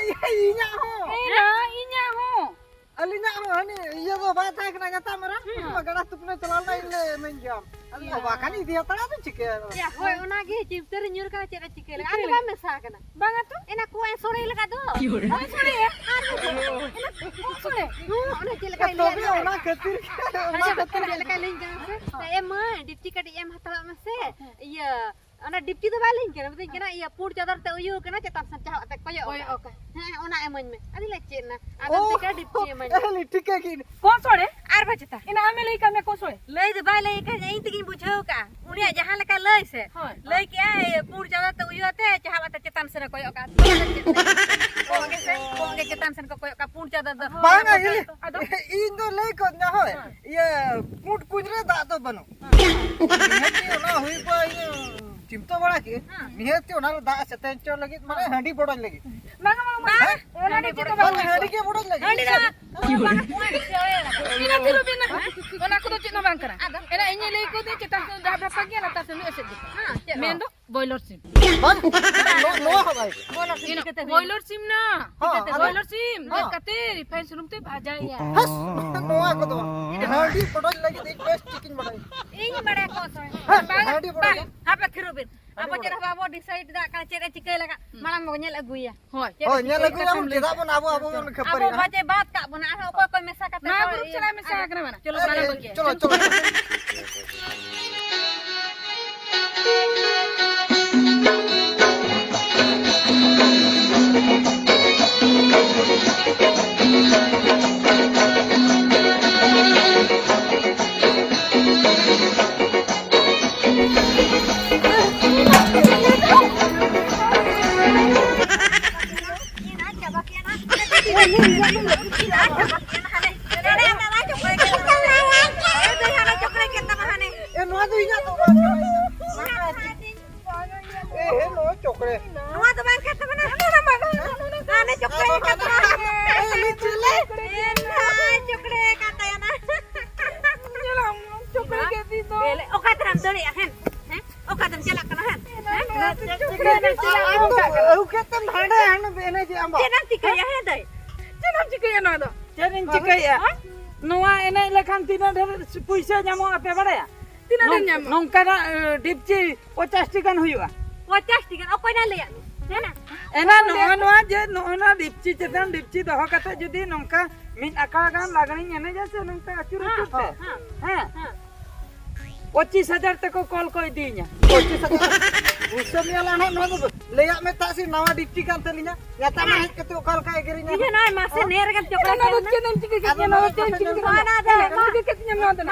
ᱤᱧᱟᱹᱜ ᱦᱚᱸ᱾ ᱮᱱᱟ, ᱤᱧᱟᱹᱜ ᱦᱚᱸ᱾ ᱟᱹᱞᱤᱧᱟᱜ ᱦᱚᱸ ᱦᱟᱹᱱᱤ ᱤᱭᱟᱹ ᱫᱚ ᱵᱟᱭ ᱛᱟᱦᱮᱸ ᱠᱟᱱᱟ, ᱜᱟᱛᱟ ᱢᱟᱨᱟ᱾ ᱦᱩᱸ᱾ ᱩᱱᱤ ᱢᱟ ᱜᱟᱰᱟ ᱛᱩᱯᱩᱱᱮ ᱪᱟᱞᱟᱣ ᱞᱮᱱᱟ, ᱤᱧ ᱞᱮ ᱮᱢᱟᱹᱧ ᱜᱮᱭᱟᱢ᱾ ᱟᱫᱚ ᱤᱭᱟᱹ᱾ ᱵᱟᱠᱷᱟᱱ ᱤᱫᱤ ᱦᱟᱛᱟᱲᱟ ᱫᱚ ᱪᱤᱠᱟᱹᱭᱟ? ᱭᱟ, ᱦᱳᱭ, ᱚᱱᱟ ᱜᱮ ᱪᱤᱱᱛᱟᱹ ᱨᱮ ᱧᱩᱨ ᱠᱟᱱᱟ, ᱪᱮᱫ ᱮ ᱪᱤᱠᱟᱹᱭ ᱞᱟᱜᱟ? ᱪᱤᱠᱟᱹᱭ ᱟᱫᱚ ᱞᱟᱜᱟ? ᱵᱟᱢ ᱢᱮᱥᱟ ᱟᱠᱟᱱᱟ᱾ ᱵᱟᱝᱟ ᱛᱚ᱾ ᱮᱱᱟ ᱠᱚ ᱮ ᱥᱚᱲᱮ ᱞᱟᱜᱟ ᱫᱚ᱾ ᱠᱚ ᱮ ᱥᱚᱲᱮ? ᱟᱨ ᱠᱚ ᱮ ᱥᱚᱲᱮ? ᱦᱩᱸ, ᱚᱱᱟ ᱪᱮᱫ ᱞᱮᱠᱟ ᱛᱚᱵᱮ ᱞᱟᱹᱭᱟ? ᱚᱱᱟ ᱠᱷᱟᱹᱛᱤᱨ ᱜᱮ, ᱚᱱᱟ ᱟᱪᱪᱷᱟ, ᱠᱷᱟᱹᱛᱤᱨ ᱪᱮᱫ ᱜᱮ᱾ ᱞᱮᱠᱟᱭ ᱞᱟᱹᱭᱟᱹᱧ ᱠᱟᱱᱟ ᱥᱮ? ᱦᱮᱸ᱾ ᱮ ᱢᱟᱹᱭ, ᱰᱤᱯᱪᱤ ᱠᱟᱹᱴᱤᱡ ᱮᱢ ᱦᱟᱛᱟᱲᱟᱜ ᱢᱮᱥᱮ᱾ ᱦᱮᱸ᱾ ᱤᱭᱟᱹ, ᱚᱱᱟ ᱰᱤᱯᱪᱤ ᱫᱚ ᱵᱟᱭ ᱞᱟᱹᱭᱟᱹᱧ ᱠᱟᱱᱟ, ᱢᱮᱛᱟᱹᱧ ᱠᱟᱱᱟ, ᱤᱭᱟᱹ, ᱯᱩᱸᱰ ᱪᱟᱫᱚᱨ ᱛᱮ ᱩᱭᱩ ᱠᱟᱱᱟ, ᱪᱮᱛᱟᱱ ᱥᱮᱫ ᱪᱟᱦᱟᱵ ᱠᱟᱛᱮ ᱠᱚᱭᱚᱜ ᱠᱚᱭᱚᱜ ᱠᱟᱜ᱾ ᱠᱟᱜ᱾ ᱦᱮᱸ, ᱚᱱᱟ ᱮᱢᱟᱹᱧ ᱢᱮ᱾ ᱟᱫᱚᱧ ᱞᱟᱹᱭᱟ, "ᱪᱮᱫ ᱱᱟ?" ᱟᱫᱚ ᱚ, ᱢᱮᱛᱟᱹᱧ ᱠᱟᱱᱟ, "ᱰᱤᱯᱪᱤ ᱮᱢᱟᱹᱧ ᱢᱮ᱾" ᱮ, ᱴᱷᱤᱠᱟᱹ ᱠᱤᱱ᱾ ᱠᱚ ᱥᱚᱲᱮ? ᱟᱨ ᱵᱟᱪᱮᱛᱟ᱾ ᱮᱱᱟ ᱟᱢᱮ ᱞᱟᱹᱭ ᱠᱟᱜ ᱢᱮ ᱠᱚ ᱥᱚᱲᱮ? ᱞᱟᱹᱭ ᱫᱚ ᱵᱟᱭ ᱞᱟᱹᱭ ᱠᱟᱜ, ᱤᱧ ᱛᱮᱜᱤᱧ ᱵᱩᱡᱷᱟᱹᱣ ᱠᱟᱜᱼᱟ᱾ ᱩᱱᱤᱭᱟᱜ ᱡᱟᱦᱟᱸ ᱞᱮᱠᱟ ᱞᱟᱹᱭ ᱥᱮ, ᱦᱳᱭ᱾ ᱞᱟᱹᱭ ᱠᱮᱜᱼᱟᱭ, ᱯᱩᱸᱰ ᱪᱟᱫᱚᱨ ᱛᱮ ᱩᱭᱩ ᱟᱛᱮ ᱪᱟᱦᱟᱵ ᱟᱛᱮ ᱪᱮᱛᱟᱱ ᱥᱮᱱ ᱮ ᱠᱚᱭᱚᱜ ᱠᱟᱜᱼᱟ᱾ ᱠᱚᱸᱜ ᱜᱮ ᱥᱮ, ᱠᱚᱸᱜ ᱜᱮ ᱪᱮᱛᱟᱱ ᱥᱮᱱ ᱠᱚ ᱠᱚᱭᱚᱜ ᱠᱟᱜᱼᱟ, ᱯᱩᱸᱰ ᱪᱟᱫᱚᱨ ᱫᱚ᱾ ᱵᱟᱝᱟ, ᱤᱧ, ᱟᱫᱚ? ᱤᱧ ᱫᱚ ᱞᱟᱹᱭ ᱠᱚ ᱱᱟ ᱦᱳᱭ᱾ ᱦᱳᱭ᱾ ᱤᱭᱟᱹ, ᱯᱩᱸᱰ ᱠᱩᱸᱧ ᱨᱮ ᱫᱟᱜ ᱫᱚ ᱵᱟᱹᱱᱩᱜ᱾ ᱱᱤᱦᱟᱹᱛᱤ ᱚᱱᱟ ᱦᱩᱭ ᱠᱚᱜᱼᱟ, ᱤᱭᱟᱹ, ᱪᱤᱱᱛᱟᱹ ᱵᱟᱲᱟ ᱠᱮᱫ᱾ ᱦᱮᱸ᱾ ᱱᱤᱦᱟᱹᱛᱤ ᱚᱱᱟ ᱨᱮ ᱫᱟᱜ ᱥᱮᱛᱮᱧ ᱦᱚᱪᱚ ᱞᱟᱹᱜᱤᱫ, ᱢᱟᱱᱮ, ᱦᱮᱸ᱾ ᱦᱟᱺᱰᱤ ᱵᱚᱰᱚᱡ ᱞᱟᱹᱜᱤᱫ᱾ ᱵᱟᱝᱟ, ᱵᱟᱝᱟ, ᱵᱟᱝᱟ᱾ ᱦᱮᱸ? ᱚᱱᱟ ᱫᱚ ᱪᱮᱫ ᱦᱚᱸ ᱵᱟᱝ ᱦᱟᱺᱰᱤ ᱠᱟᱱᱟ᱾ ᱜᱮ ᱵᱚᱰᱚᱡ ᱞᱟᱹᱜᱤᱫ᱾ ᱦᱟᱺᱰᱤ ᱫᱚ ᱵᱟᱝᱟ, ᱯᱩᱸᱰ ᱪᱟᱫᱚᱨ ᱞᱟᱜᱟᱜᱼᱟ᱾ ᱵᱤᱱᱟ ᱛᱷᱤᱨᱚᱜ ᱵᱤᱱ᱾ ᱚᱱᱟ ᱠᱚᱫᱚ ᱪᱮᱫ ᱦᱚᱸ ᱵᱟᱝ ᱠᱟᱱᱟ᱾ ᱟᱫᱚ? ᱮᱱᱟ ᱤᱧᱮ ᱞᱟᱹᱭ ᱠᱚ ᱫᱤᱧ ᱪᱮᱛᱟᱱ ᱥᱮᱫ ᱫᱟᱜ ᱰᱷᱟᱯᱟ ᱜᱮᱭᱟ, ᱞᱟᱛᱟᱨ ᱥᱮᱫ ᱫᱚ ᱮᱥᱮᱫ ᱜᱮ᱾ ᱦᱮᱸ, ᱪᱮᱫ ᱦᱚᱸ᱾ ᱢᱮᱱᱫᱚ ᱵᱚᱭᱞᱚᱨ ᱥᱤᱢ᱾ ᱵᱟᱝ, ᱱᱚ-, ᱱᱚᱣᱟ ᱦᱚᱸ ᱵᱟᱭ᱾ ᱵᱚᱭᱞᱚᱨ ᱥᱤᱢ ᱤᱱᱟᱹ ᱪᱤᱠᱟᱹᱛᱮ ᱦᱩᱭᱩᱜᱼᱟ? ᱵᱚᱭᱞᱚᱨ ᱥᱤᱢ ᱱᱟ᱾ ᱦᱚᱸ, ᱪᱤᱠᱟᱹᱛᱮ ᱟᱫᱚ? ᱵᱚᱭᱞᱚᱨ ᱥᱤᱢ ᱦᱚᱸ᱾ ᱜᱮᱫ ᱠᱟᱛᱮ ᱨᱤᱯᱷᱟᱭᱤᱱ ᱥᱩᱱᱩᱢ ᱛᱮ ᱵᱷᱟᱡᱟᱭᱟ᱾ ᱦᱟᱥ, ᱱᱚᱣᱟ ᱠᱚᱫᱚ ᱵᱟᱝ᱾ ᱦᱟᱺᱰᱤ ᱵᱚᱰᱚᱡ ᱞᱟᱹᱜᱤᱫ ᱤᱧ ᱵᱮᱥ ᱴᱷᱤᱠᱤᱧ ᱵᱟᱰᱟᱭᱟ᱾ ᱤᱧ ᱵᱟᱲᱟᱭᱟ ᱠᱚ ᱥᱚᱭ᱾ ᱦᱮᱸ, ᱵᱟᱝ, ᱦᱟᱺᱰᱤ ᱵᱚᱰᱚᱡ᱾ ᱵᱟᱝ, ᱦᱟᱯᱮ ᱛᱷᱤᱨᱚᱜ ᱵᱤᱱ᱾ ᱦᱟᱺᱰᱤ ᱟᱵᱚ ᱪᱮᱫ ᱵᱚᱰᱚᱡ᱾ ᱦᱚᱸ ᱵᱟᱵᱚ decide ᱫᱟ, ᱚᱠᱟ ᱪᱮᱫ ᱮ ᱪᱤᱠᱟᱹᱭ ᱞᱟᱜᱟ᱾ ᱦᱩᱸ᱾ ᱢᱟᱲᱟᱝ ᱵᱚ ᱧᱮᱞ ᱟᱹᱜᱩᱭᱟ᱾ ᱦᱳᱭ᱾ ᱪᱮᱫ ᱦᱳᱭ, ᱞᱮᱠᱟ ᱧᱮᱞ ᱟᱹᱜᱩᱭ ᱠᱟᱛᱷᱟᱢ ᱟᱵᱚᱱ, ᱞᱟᱹᱭ ᱪᱮᱫᱟᱜ ᱠᱮᱫᱟ? ᱵᱚᱱ ᱟᱵᱚ ᱟᱵᱚ ᱵᱚᱱ ᱟᱵᱚ ᱠᱷᱟᱹᱯᱟᱹᱨᱤᱜᱼᱟ? ᱵᱟᱡᱮ ᱵᱟᱫ ᱠᱟᱜ ᱵᱚᱱᱟ, ᱟᱨᱦᱚᱸ ᱚᱠᱚᱭ ᱚᱠᱚᱭ ᱢᱮᱥᱟ ᱠᱟᱛᱮ ᱱᱚᱣᱟ ᱠᱚ group ᱤᱭᱟᱹ ᱪᱟᱞᱟᱜ ᱢᱮᱥᱟ ᱟᱠᱟᱱᱟ ᱵᱟᱝ? ᱪᱚᱞᱚ, ᱟᱨᱮ, ᱵᱟᱞᱮ ᱵᱟᱹᱜᱤᱭᱟ᱾ ᱪᱚᱞᱚ, ᱪᱚᱞᱚ᱾ ᱱᱚᱣᱟ ᱫᱚ ᱵᱟᱝ ᱠᱟᱱ ᱛᱟᱵᱚᱱᱟ᱾ ᱦᱟᱱᱮ ᱪᱚᱠᱞᱮᱴ ᱠᱟᱱ ᱛᱟᱵᱚᱱᱟ᱾ ᱮ, ᱪᱚᱠᱞᱮᱴ᱾ ᱮ, ᱱᱟ, ᱪᱚᱠᱞᱮᱴ ᱠᱟᱱ ᱛᱟᱭᱟ ᱱᱟ᱾ ᱧᱮᱞᱟᱢ, ᱪᱚᱠᱞᱮᱴ ᱠᱮᱫ ᱫᱤᱱ ᱫᱚ᱾ ᱵᱮᱞᱮ, ᱚᱠᱟ ᱛᱮᱢ ᱫᱟᱹᱲᱮᱜᱼᱟ ᱦᱮᱸ? ᱦᱮᱸ? ᱚᱠᱟ ᱛᱮᱢ ᱪᱟᱞᱟᱜ ᱠᱟᱱᱟ ᱦᱮᱸ? ᱦᱮᱸ? ᱪᱚᱠᱞᱮᱴ ᱮᱢ ᱪᱟᱞᱟᱜᱼᱟ, ᱚᱱᱠᱟ ᱠᱟᱱᱟ᱾ ᱟᱹᱜᱩ ᱠᱮᱫ ᱛᱮᱢ ᱦᱟᱸᱰᱮ, ᱦᱟᱸᱰᱮ ᱮᱱᱮᱡᱮᱜ ᱟᱢ ᱵᱟ᱾ ᱪᱮᱫ ᱮᱢ ᱪᱤᱠᱟᱹᱭᱟ ᱦᱮᱸ ᱫᱟᱹᱭ? ᱪᱮᱫ ᱮᱢ ᱪᱤᱠᱟᱹᱭᱟ ᱱᱚᱣᱟ ᱫᱚ? ᱪᱮᱫ ᱤᱧ ᱪᱤᱠᱟᱹᱭᱟ? ᱦᱮᱸ? ᱱᱚᱣᱟ ᱮᱱᱮᱡ ᱞᱮᱠᱷᱟᱱ ᱛᱤᱱᱟᱹᱜ ᱰᱷᱮᱨ ᱯᱩᱭᱥᱟᱹ ᱧᱟᱢᱚᱜᱼᱟ ᱯᱮ ᱵᱟᱲᱟᱭᱟ? ᱛᱤᱱᱟᱹᱜ ᱰᱷᱮᱨ ᱱᱚᱝ-, ᱧᱟᱢᱚᱜᱼᱟ? ᱱᱚᱝᱠᱟᱱᱟᱜ, ᱮ, ᱰᱤᱯᱪᱤ ᱯᱚᱧᱪᱟᱥ ᱴᱤ ᱜᱟᱱ ᱦᱩᱭᱩᱜᱼᱟ᱾ ᱯᱚᱧᱪᱟᱥ ᱴᱤ ᱜᱟᱱ? ᱚᱠᱚᱭ ᱱᱟ ᱞᱟᱹᱭᱟᱫ ᱢᱮ? ᱦᱮᱸ ᱱᱟ? ᱮᱱᱟ ᱱᱚᱜᱼᱚ ᱱᱚᱣᱟ ᱡᱮ ᱱᱚᱜᱼᱚ ᱱᱚᱣᱟ ᱰᱤᱯᱪᱤ ᱪᱮᱛᱟᱱ ᱰᱤᱯᱪᱤ ᱫᱚᱦᱚ ᱠᱟᱛᱮ ᱡᱩᱫᱤ ᱱᱚᱝᱠᱟ ᱢᱤᱫ ᱟᱠᱷᱲᱟ ᱜᱟᱱ ᱞᱟᱜᱽᱬᱮᱧ ᱮᱱᱮᱡᱟ ᱥᱮ ᱱᱚᱝᱠᱟ ᱟᱹᱪᱩᱨ ᱦᱮᱸ, ᱟᱹᱪᱩᱨ ᱛᱮ, ᱦᱮᱸ, ᱦᱮᱸ? ᱦᱮᱸ᱾ ᱯᱚᱸᱪᱤᱥ ᱦᱟᱡᱟᱨ ᱛᱮᱠᱚ ᱠᱚᱞ ᱠᱚ ᱤᱫᱤᱭᱤᱧᱟ᱾ ᱯᱚᱸᱪᱤᱥ ᱦᱟᱡᱟᱨ? ᱵᱩᱡᱷᱟᱹᱣ ᱢᱮᱭᱟ ᱞᱟᱦᱟ ᱱᱚᱣᱟ ᱫᱚ ᱞᱟᱹᱭᱟᱜ ᱢᱮ ᱛᱟᱜ ᱥᱮ ᱱᱟᱣᱟ ᱰᱤᱯᱪᱤ ᱠᱟᱱ ᱛᱟᱹᱞᱤᱧᱟ᱾ ᱧᱟᱛᱟᱢ ᱦᱮᱡ ᱠᱟᱛᱮ ᱚᱠᱟ ᱞᱮᱠᱟ ᱮᱜᱮᱨᱤᱧᱟ? ᱤᱧ ᱦᱚᱸ ᱱᱚᱜᱼᱚᱭ ᱢᱟᱥᱮ ᱱᱮᱨ ᱜᱮᱢ ᱪᱚᱠᱞᱮᱴ ᱚᱱᱟ ᱫᱚ ᱠᱮᱫ ᱪᱮᱫ ᱮᱢ ᱪᱤᱠᱟᱹ ᱠᱮᱫ ᱟᱫᱚ ᱧᱟ? ᱱᱚᱣᱟ ᱫᱚ ᱪᱮᱫ ᱮᱢ ᱪᱤᱠᱟᱹ ᱠᱮᱫ ᱧᱟ? ᱱᱚᱣᱟ ᱫᱚ ᱱᱚᱣᱟ ᱫᱚ ᱪᱮᱫ ᱮᱢ ᱪᱤᱠᱟᱹ ᱠᱮᱫ ᱧᱟ? ᱱᱚᱣᱟ ᱫᱚ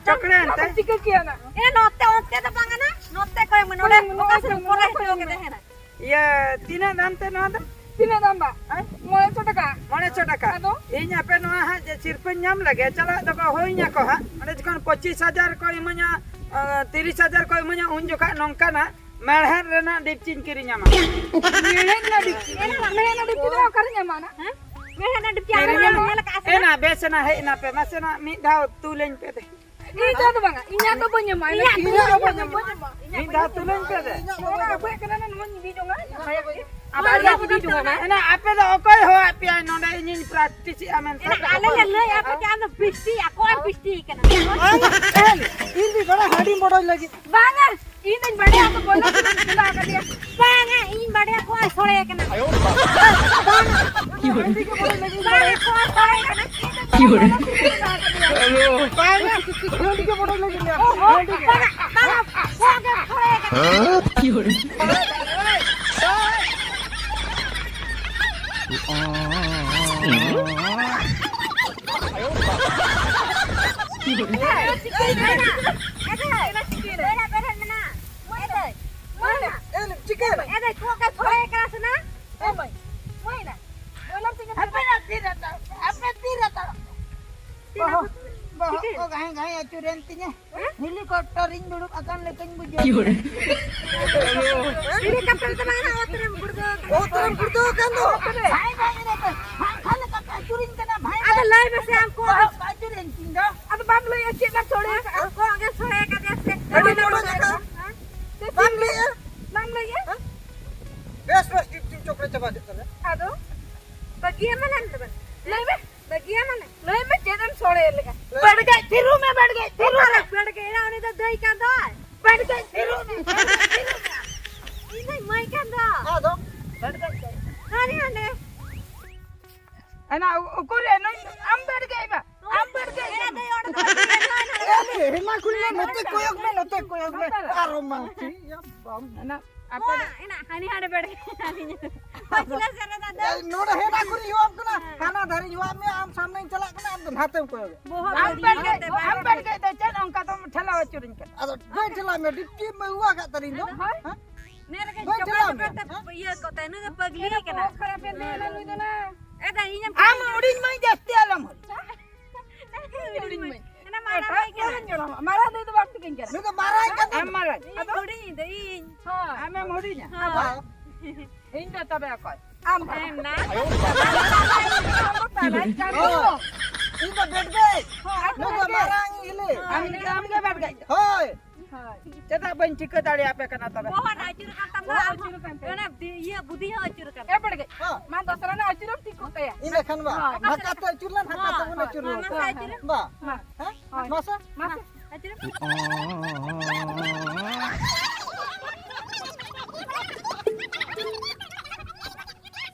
ᱪᱚᱠᱞᱮᱴ ᱮᱱᱛᱮ? ᱪᱤᱠᱟᱹ ᱠᱮᱭᱟ ᱱᱟ? ᱮ, ᱱᱚᱛᱮ ᱚᱱᱛᱮ ᱫᱚ ᱵᱟᱝ ᱠᱟᱱᱟ, ᱱᱚᱛᱮ ᱠᱚᱭ ᱢᱮ, ᱱᱚᱰᱮ ᱱᱚᱣᱟ ᱚᱠᱟ ᱥᱮᱫ ᱫᱚ ᱯᱚᱨᱮ ᱱᱚᱣᱟ ᱦᱚᱪᱚ ᱫᱚ ᱠᱮᱫᱟ ᱦᱮᱸ ᱱᱟ᱾ ᱤᱭᱟᱹ, ᱛᱤᱱᱟᱹᱜ ᱫᱟᱢ ᱛᱮ ᱱᱚᱣᱟ ᱫᱚ? ᱛᱤᱱᱟᱹᱜ ᱫᱟᱢ ᱵᱟ? ᱦᱮᱸ? ᱢᱚᱬᱮ ᱥᱚ ᱴᱟᱠᱟ᱾ ᱢᱚᱬᱮ ᱥᱚ ᱴᱟᱠᱟ᱾ ᱟᱫᱚ? ᱤᱧ ᱟᱯᱮ ᱱᱚᱣᱟ ᱦᱟᱸᱜ ᱡᱮ ᱥᱤᱨᱯᱟᱹᱧ ᱧᱟᱢ ᱞᱮᱜᱮ, ᱪᱟᱞᱟᱜ ᱫᱚᱠᱚ ᱦᱩᱭᱧᱟ ᱠᱚ ᱦᱟᱸᱜ᱾ ᱚᱸᱰᱮ ᱡᱚᱠᱷᱚᱱ ᱯᱚᱸᱪᱤᱥ ᱦᱟᱡᱟᱨ ᱠᱚ ᱤᱢᱟᱹᱧᱟ, ᱟ, ᱛᱤᱨᱤᱥ ᱦᱟᱡᱟᱨ ᱠᱚ ᱤᱢᱟᱹᱧᱟ, ᱩᱱ ᱡᱚᱠᱷᱟᱜ ᱱᱚᱝᱠᱟᱱᱟᱜ ᱢᱮᱲᱦᱮᱫ ᱨᱮᱱᱟᱜ ᱰᱤᱯᱪᱤᱧ ᱠᱤᱨᱤᱧ ᱟᱢᱟ᱾ ᱢᱮᱲᱦᱮᱫ ᱨᱮᱱᱟᱜ ᱰᱤᱯᱪᱤ? ᱢᱮᱲᱦᱮᱫ ᱨᱮᱱᱟᱜ ᱰᱤᱯᱪᱤ ᱫᱚ ᱚᱠᱟᱨᱮ ᱧᱟᱢᱟ ᱱᱟ? ᱦᱮᱸ? ᱢᱮᱲᱦᱮᱫ ᱨᱮᱱᱟᱜ ᱰᱤᱯᱪᱤ ᱟᱢ ᱠᱤᱨᱤᱧ ᱧᱮᱞ ᱟᱢᱟ᱾ ᱟᱠᱟᱫᱼᱟ ᱥᱮ ᱮᱱᱟ, ᱵᱟᱝ? ᱵᱮᱥ ᱮᱱᱟ, ᱦᱮᱡ ᱮᱱᱟ ᱯᱮ, ᱢᱟᱥᱮᱱᱟᱜ ᱢᱤᱫ ᱫᱷᱟᱣ ᱛᱩᱞᱟᱹᱧ ᱯᱮ ᱫᱮ᱾ ᱤᱧᱟᱹᱜ ᱫᱚ ᱵᱟᱝᱟ, ᱤᱧᱟᱹᱜ ᱫᱚ ᱵᱟᱹᱧ ᱮᱢᱟ, ᱤᱧᱟᱹᱜ ᱤᱧᱟᱹᱜ ᱫᱚ ᱫᱚ ᱵᱟᱹᱧ ᱵᱟᱹᱧ ᱮᱢᱟ᱾ ᱮᱢᱟ᱾ ᱢᱤᱫ ᱫᱷᱟᱣ ᱛᱩᱞᱟᱹᱧ ᱯᱮ ᱫᱮ᱾ ᱱᱚᱣᱟ ᱟᱵᱚᱭᱟᱜ ᱠᱟᱱᱟ ᱱᱟ, ᱱᱚᱣᱟᱧ ᱤᱫᱤ ᱡᱚᱝᱟ, ᱟᱢᱟᱜ ᱜᱮ᱾ ᱟᱵᱚᱭᱟᱜ ᱤᱫᱤ ᱡᱚᱝᱟ ᱱᱟ᱾ ᱮᱱᱟ, ᱟᱯᱮ ᱫᱚ ᱚᱠᱚᱭ ᱦᱚᱦᱚ ᱟᱫ ᱯᱮᱭᱟᱭ ᱱᱚᱰᱮ ᱤᱧᱤᱧ ᱯᱨᱮᱠᱴᱤᱥᱮᱜᱼᱟ ᱢᱮᱱᱛᱮ? ᱮᱱᱟ, ᱟᱞᱮ ᱞᱮ ᱞᱟᱹᱭ ᱟᱯᱮ ᱠᱤ ᱟᱢ ᱫᱚ ᱵᱤᱥᱴᱤ, ᱟᱠᱚᱣᱟᱜ ᱵᱤᱥᱴᱤ ᱠᱟᱱᱟ᱾ ᱵᱟᱝ, ᱮᱱ, ᱤᱧ ᱫᱚ ᱵᱟᱲᱟᱭ ᱦᱟᱺᱰᱤᱧ ᱵᱚᱰᱚᱡ ᱞᱟᱹᱜᱤᱫ᱾ ᱵᱟᱝᱟ, ᱤᱧ ᱫᱚᱧ ᱵᱟᱰᱟᱭᱟ, ᱟᱢ ᱫᱚ ᱵᱚᱭᱞᱟᱨ ᱥᱩᱫᱷᱩᱢ ᱪᱚᱸᱫᱟ ᱟᱠᱟᱫᱮᱭᱟ᱾ ᱵᱟᱝᱟ, ᱤᱧ ᱵᱟᱰᱟᱭᱟ ᱚᱠᱚᱭ ᱥᱚᱲᱮ ᱠᱟᱱᱟ᱾ ᱵᱟᱝᱟ, ᱦᱟᱺᱰᱤ ᱜᱮ ᱵᱚᱰᱚᱡ ᱞᱟᱹᱜᱤᱫ᱾ ᱵᱟᱝᱟ, ᱚᱠᱚᱭ ᱥᱚᱲᱮ ᱠᱟᱱᱟ? ᱵᱟᱝᱟ, ᱦᱟᱺᱰᱤ ᱜᱮ ᱵᱚᱰᱚᱡ ᱞᱟᱹᱜᱤᱫ ᱞᱮ᱾ ᱦᱟᱺᱰᱤ ᱜᱮ᱾ ᱵᱟᱝᱟ, ᱵᱟᱝᱟ, ᱚᱠᱚᱭ ᱜᱮ ᱥᱚᱲᱮ ᱠᱟᱱᱟ? ᱪᱤᱠᱮᱱ᱾ ᱦᱟᱯᱮ ᱱᱟ ᱛᱤᱨ ᱦᱟᱛᱟᱲ, ᱦᱟᱯᱮ ᱛᱤᱨ ᱦᱟᱛᱟᱲ᱾ ᱵᱚᱦᱚᱜ, ᱵᱚᱦᱚᱜ ᱠᱚ ᱜᱷᱟᱸᱭ ᱜᱷᱟᱸᱭ ᱟᱹᱪᱩᱨᱮᱱ ᱛᱤᱧᱟᱹ᱾ ᱦᱮᱸ? ᱦᱤᱞᱤ ᱠᱚ ᱰᱚᱠᱴᱚᱨ ᱤᱧ ᱫᱩᱲᱩᱵ ᱟᱠᱟᱱ ᱞᱮᱠᱟᱧ ᱵᱩᱡᱷᱟᱹᱣ ᱠᱮᱫᱟ᱾ ᱤᱱᱟᱹ ᱠᱟᱛᱮ ᱫᱚ ᱵᱟᱝ ᱱᱟᱦᱟᱜ ᱚᱛ ᱨᱮᱢ ᱜᱩᱲᱫᱟᱹᱣ ᱟᱠᱟᱱᱟ᱾ ᱚᱛ ᱨᱮᱢ ᱜᱩᱲᱫᱟᱹᱣ ᱟᱠᱟᱱ ᱫᱚ᱾ ᱵᱷᱟᱭ, ᱵᱷᱟᱭ, ᱤᱱᱟᱹ ᱠᱟᱛᱮ ᱵᱷᱟᱭ, ᱵᱷᱟᱭ ᱞᱮᱠᱟᱯᱮ ᱟᱹᱪᱩᱨᱤᱧ ᱠᱟᱱᱟ, ᱵᱷᱟᱭ᱾ ᱟᱫᱚ ᱞᱟᱹᱭ ᱢᱮᱥᱮ ᱟᱢ ᱠᱚ᱾ ᱵᱟᱦᱩ ᱠᱚ ᱟᱹᱪᱩᱨᱤᱧ ᱠᱤᱧ ᱫᱚ᱾ ᱟᱫᱚ ᱵᱟᱢ ᱞᱟᱹᱭᱟ ᱪᱮᱫ ᱮᱢ ᱥᱚᱲᱮ ᱟᱠᱟᱫᱼᱟ? ᱠᱚ ᱜᱮ ᱥᱚᱲᱮ ᱟᱠᱟᱫᱮᱭᱟ ᱥᱮ? ᱟᱹᱰᱤ ᱢᱚᱡᱽ ᱟᱠᱟᱫ᱾ ᱦᱮᱸ? ᱵᱟᱢ ᱞᱟᱹᱭᱟ? ᱵᱟᱢ ᱞᱟᱹᱭᱟ? ᱦᱮᱸ? ᱵᱮᱥ, ᱵᱮᱥ, ᱴᱤᱯ, ᱴᱤᱯ, ᱪᱚᱠᱞᱮᱴ ᱪᱟᱵᱟ ᱠᱮᱫ ᱛᱟᱞᱮ᱾ ᱟᱫᱚ? ᱵᱟᱹᱜᱤᱭᱟᱢ ᱢᱟᱱᱮ ᱟᱢ ᱫᱚ ᱵᱟᱝ? ᱞᱟᱹᱭ ᱢᱮ᱾ ᱵᱟᱹᱜᱤᱭᱟᱢ ᱢᱟᱱᱮ? ᱞᱟᱹᱭ ᱢᱮ, ᱪᱮᱫ ᱮᱢ ᱥᱚᱲᱮ ᱞᱮᱫᱼᱟ? ᱞᱟᱹᱭ ᱢᱮ᱾ ᱵᱟᱹᱲᱜᱟᱹᱡ ᱛᱷᱤᱨᱩ ᱢᱮ, ᱵᱟᱹᱲᱜᱟᱹᱡ ᱛᱷᱤᱨᱩ ᱢᱮ᱾ ᱚᱠᱟᱨᱮ ᱵᱟᱹᱲᱜᱟᱹᱡ? ᱮᱱᱟ ᱩᱱᱤ ᱫᱚ ᱫᱟᱹᱭ ᱠᱟᱱ ᱫᱚᱭ᱾ ᱵᱟᱹᱲᱜᱟᱹᱡ ᱛᱷᱤᱨᱩ ᱢᱮ, ᱵᱟᱹᱲᱜᱟᱹᱡ ᱛᱷᱤᱨᱩ ᱢᱮ᱾ ᱤᱧ ᱫᱚᱧ ᱢᱟᱹᱭ ᱠᱟᱱ ᱫᱚ᱾ ᱟᱫᱚ? ᱵᱟᱹᱲᱜᱟᱹᱡ ᱫᱟᱹᱭ᱾ ᱦᱟᱹᱱᱤ ᱦᱟᱸᱰᱮ᱾ ᱮᱱᱟ ᱩ-, ᱩᱠᱩᱨ ᱮ ᱱᱩᱭ ᱟᱢ ᱵᱟᱹᱲᱜᱟᱹᱡ ᱢᱟ, ᱟᱢ ᱵᱟᱹᱲᱜᱟᱹᱡ ᱢᱟ᱾ ᱮ, ᱫᱟᱹᱭ, ᱚᱸᱰᱮ ᱫᱚ ᱵᱟᱹᱲᱜᱟᱹᱡ ᱢᱟ᱾ ᱮ, ᱦᱮᱢᱟ ᱠᱩᱞᱤ ᱢᱮ, ᱱᱚᱛᱮ ᱠᱚᱭᱚᱜ ᱢᱮ, ᱱᱚᱛᱮ ᱠᱚᱭᱚᱜ ᱢᱮ᱾ ᱱᱚᱛᱮ ᱨᱮ᱾ ᱟᱨ ᱵᱟᱝ ᱪᱮᱫ ᱭᱟ ᱵᱟᱢ᱾ ᱮᱱᱟ ᱟᱯᱮ ᱫᱚ ᱮᱱᱟ ᱦᱟᱹᱱᱤ ᱦᱟᱸᱰᱮ ᱵᱟᱹᱲᱜᱟᱹᱡ᱾ ᱯᱟᱹᱪᱷᱞᱟᱹ ᱥᱮᱫ ᱨᱮ ᱫᱟᱫᱟ᱾ ᱮ, ᱱᱚᱰᱮ ᱦᱮᱱᱟ ᱠᱩᱞᱤ ᱦᱮᱣᱟᱢ ᱠᱟᱱᱟ, ᱦᱮᱸ᱾ ᱦᱟᱱᱟ ᱫᱷᱟᱨᱮᱧ ᱦᱮᱣᱟᱢ ᱢᱮᱭᱟ, ᱟᱢ ᱥᱟᱢᱱᱮᱧ ᱪᱟᱞᱟᱜ ᱠᱟᱱᱟ, ᱟᱢ ᱫᱚ ᱱᱟᱛᱮᱢ ᱠᱚᱭᱚᱜ᱾ ᱵᱚᱦᱚᱜ ᱟᱢ ᱵᱟᱹᱲᱜᱟᱹᱡ ᱫᱚ, ᱟᱢ ᱵᱟᱹᱲᱜᱟᱹᱡ ᱫᱚ ᱪᱮᱫ ᱚᱱᱠᱟ ᱫᱚᱢ ᱴᱷᱮᱞᱟᱣ ᱟᱹᱪᱩᱨᱤᱧ ᱠᱟᱱᱟ? ᱟᱫᱚ ᱵᱟᱹᱧ ᱴᱷᱮᱞᱟᱣ ᱢᱮᱭᱟ, ᱰᱤᱯᱴᱤ ᱢᱮ ᱦᱩᱣᱟ ᱠᱟᱜ ᱛᱟᱹᱨᱤᱧ ᱫᱚ᱾ ᱦᱳᱭ᱾ ᱦᱮᱸ? ᱱᱮ ᱨᱮᱜᱮ ᱵᱟᱹᱧ ᱪᱚᱠᱞᱮᱴ ᱴᱷᱮᱞᱟᱣ ᱢᱮᱭᱟ, ᱪᱚᱠᱞᱮᱴ ᱛᱮ ᱦᱮᱸ? ᱤᱭᱟᱹ ᱠᱚ ᱛᱟᱭ, ᱱᱩᱭ ᱫᱚ ᱯᱟᱹᱜᱽᱞᱤ ᱠᱟᱱᱟ᱾ ᱵᱚᱦᱚᱜ ᱠᱷᱟᱨᱟᱯ ᱮᱱ ᱛᱟᱭᱟ ᱱᱩᱭ ᱫᱚ ᱱᱟ᱾ ᱮ ᱫᱟ, ᱤᱧ ᱮᱢ ᱟᱢ ᱴᱷᱮᱞᱟᱣ ᱦᱩᱰᱤᱧ ᱢᱟᱹᱭ ᱡᱟᱹᱥᱛᱤ ᱟᱞᱚᱢ ᱦᱩᱰᱤᱧ ᱢᱟᱹᱭ᱾ ᱮᱱᱟ ᱢᱟᱨᱟᱝ ᱢᱟᱹᱭ ᱠᱟᱱᱟ᱾ ᱢᱟᱨᱟᱝ ᱫᱚ ᱤᱧ ᱫᱚ ᱵᱟᱢ ᱴᱷᱤᱠᱟᱹᱧ ᱠᱟᱱᱟ᱾ ᱱᱩᱭ ᱫᱚ ᱢᱟᱨᱟᱝ ᱠᱟᱱᱟ᱾ ᱟᱢ ᱢᱟᱨᱟᱝ᱾ ᱤᱧ ᱟᱫᱚ ᱦᱩᱰᱤᱧ ᱤᱧ ᱫᱚ ᱤᱧ᱾ ᱦᱳᱭ᱾ ᱟᱢᱮᱢ ᱦᱩᱰᱤᱧᱟ᱾ ᱦᱳᱭ᱾ ᱟᱫᱚ ᱤᱧ ᱫᱚ ᱛᱚᱵᱮ ᱚᱠᱚᱭ? ᱟᱢ ᱦᱮᱸ ᱱᱟ᱾ ᱟᱭᱳ ᱵᱟᱵᱟ᱾ ᱟᱢ ᱫᱚ ᱛᱟᱞᱟᱧ ᱠᱟᱱ ᱫᱚ᱾ ᱦᱳᱭ᱾ ᱤᱧ ᱫᱚ ᱵᱮᱰ ᱜᱟᱹᱭ᱾ ᱦᱳᱭ᱾ ᱱᱩᱭ ᱫᱚ ᱢᱟᱨᱟᱝ ᱤᱞᱤ᱾ ᱟᱢ ᱫᱚ, ᱟᱢ ᱜᱮ ᱵᱮᱰ ᱜᱟᱹᱭ᱾ ᱦᱳᱭ᱾ ᱦᱳᱭ᱾ ᱪᱮᱫᱟᱜ ᱵᱟᱹᱧ ᱴᱷᱤᱠᱟᱹ ᱫᱟᱲᱮᱭᱟᱯᱮ ᱠᱟᱱᱟ ᱛᱚᱵᱮ? ᱵᱚᱦᱚᱜ ᱟᱹᱪᱩᱨ ᱟᱠᱟᱱ ᱛᱟᱢᱟ᱾ ᱵᱚᱦᱚᱜ ᱟᱹᱪᱩᱨ ᱟᱠᱟᱱ ᱛᱟᱭᱟ᱾ ᱚᱱᱟ ᱫᱤ-, ᱤᱭᱟᱹ ᱵᱩᱫᱷᱤ ᱦᱚᱸ ᱟᱹᱪᱩᱨ ᱟᱠᱟᱱ ᱮ ᱛᱟᱢᱟ᱾ ᱵᱟᱲᱜᱮ᱾ ᱦᱚᱸ᱾ ᱢᱟ ᱫᱚᱥᱨᱟ ᱨᱮ ᱟᱹᱪᱩᱨᱮᱢ ᱴᱷᱤᱠ ᱠᱚᱜ ᱠᱟᱭᱟ᱾ ᱤᱱᱟᱹ ᱠᱷᱟᱱ ᱢᱟ, ᱦᱳᱭ᱾ ᱱᱟᱠᱟᱛᱮ ᱟᱹᱪᱩᱨ ᱞᱮᱱ, ᱦᱳᱭ, ᱦᱟᱱᱠᱟᱛᱮ ᱵᱚᱱ ᱦᱳᱭ, ᱟᱹᱪᱩᱨ ᱦᱳᱭ, ᱨᱩᱣᱟᱹᱲ ᱢᱟᱥᱮ ᱠᱚᱣᱟ᱾ ᱟᱹᱪᱩᱨᱮᱢ᱾ ᱵᱟ᱾ ᱦᱳᱭ᱾ ᱦᱮᱸ? ᱢᱟᱥᱮ᱾ ᱢᱟᱥᱮ᱾ ᱟᱹᱪᱩᱨᱮᱢ᱾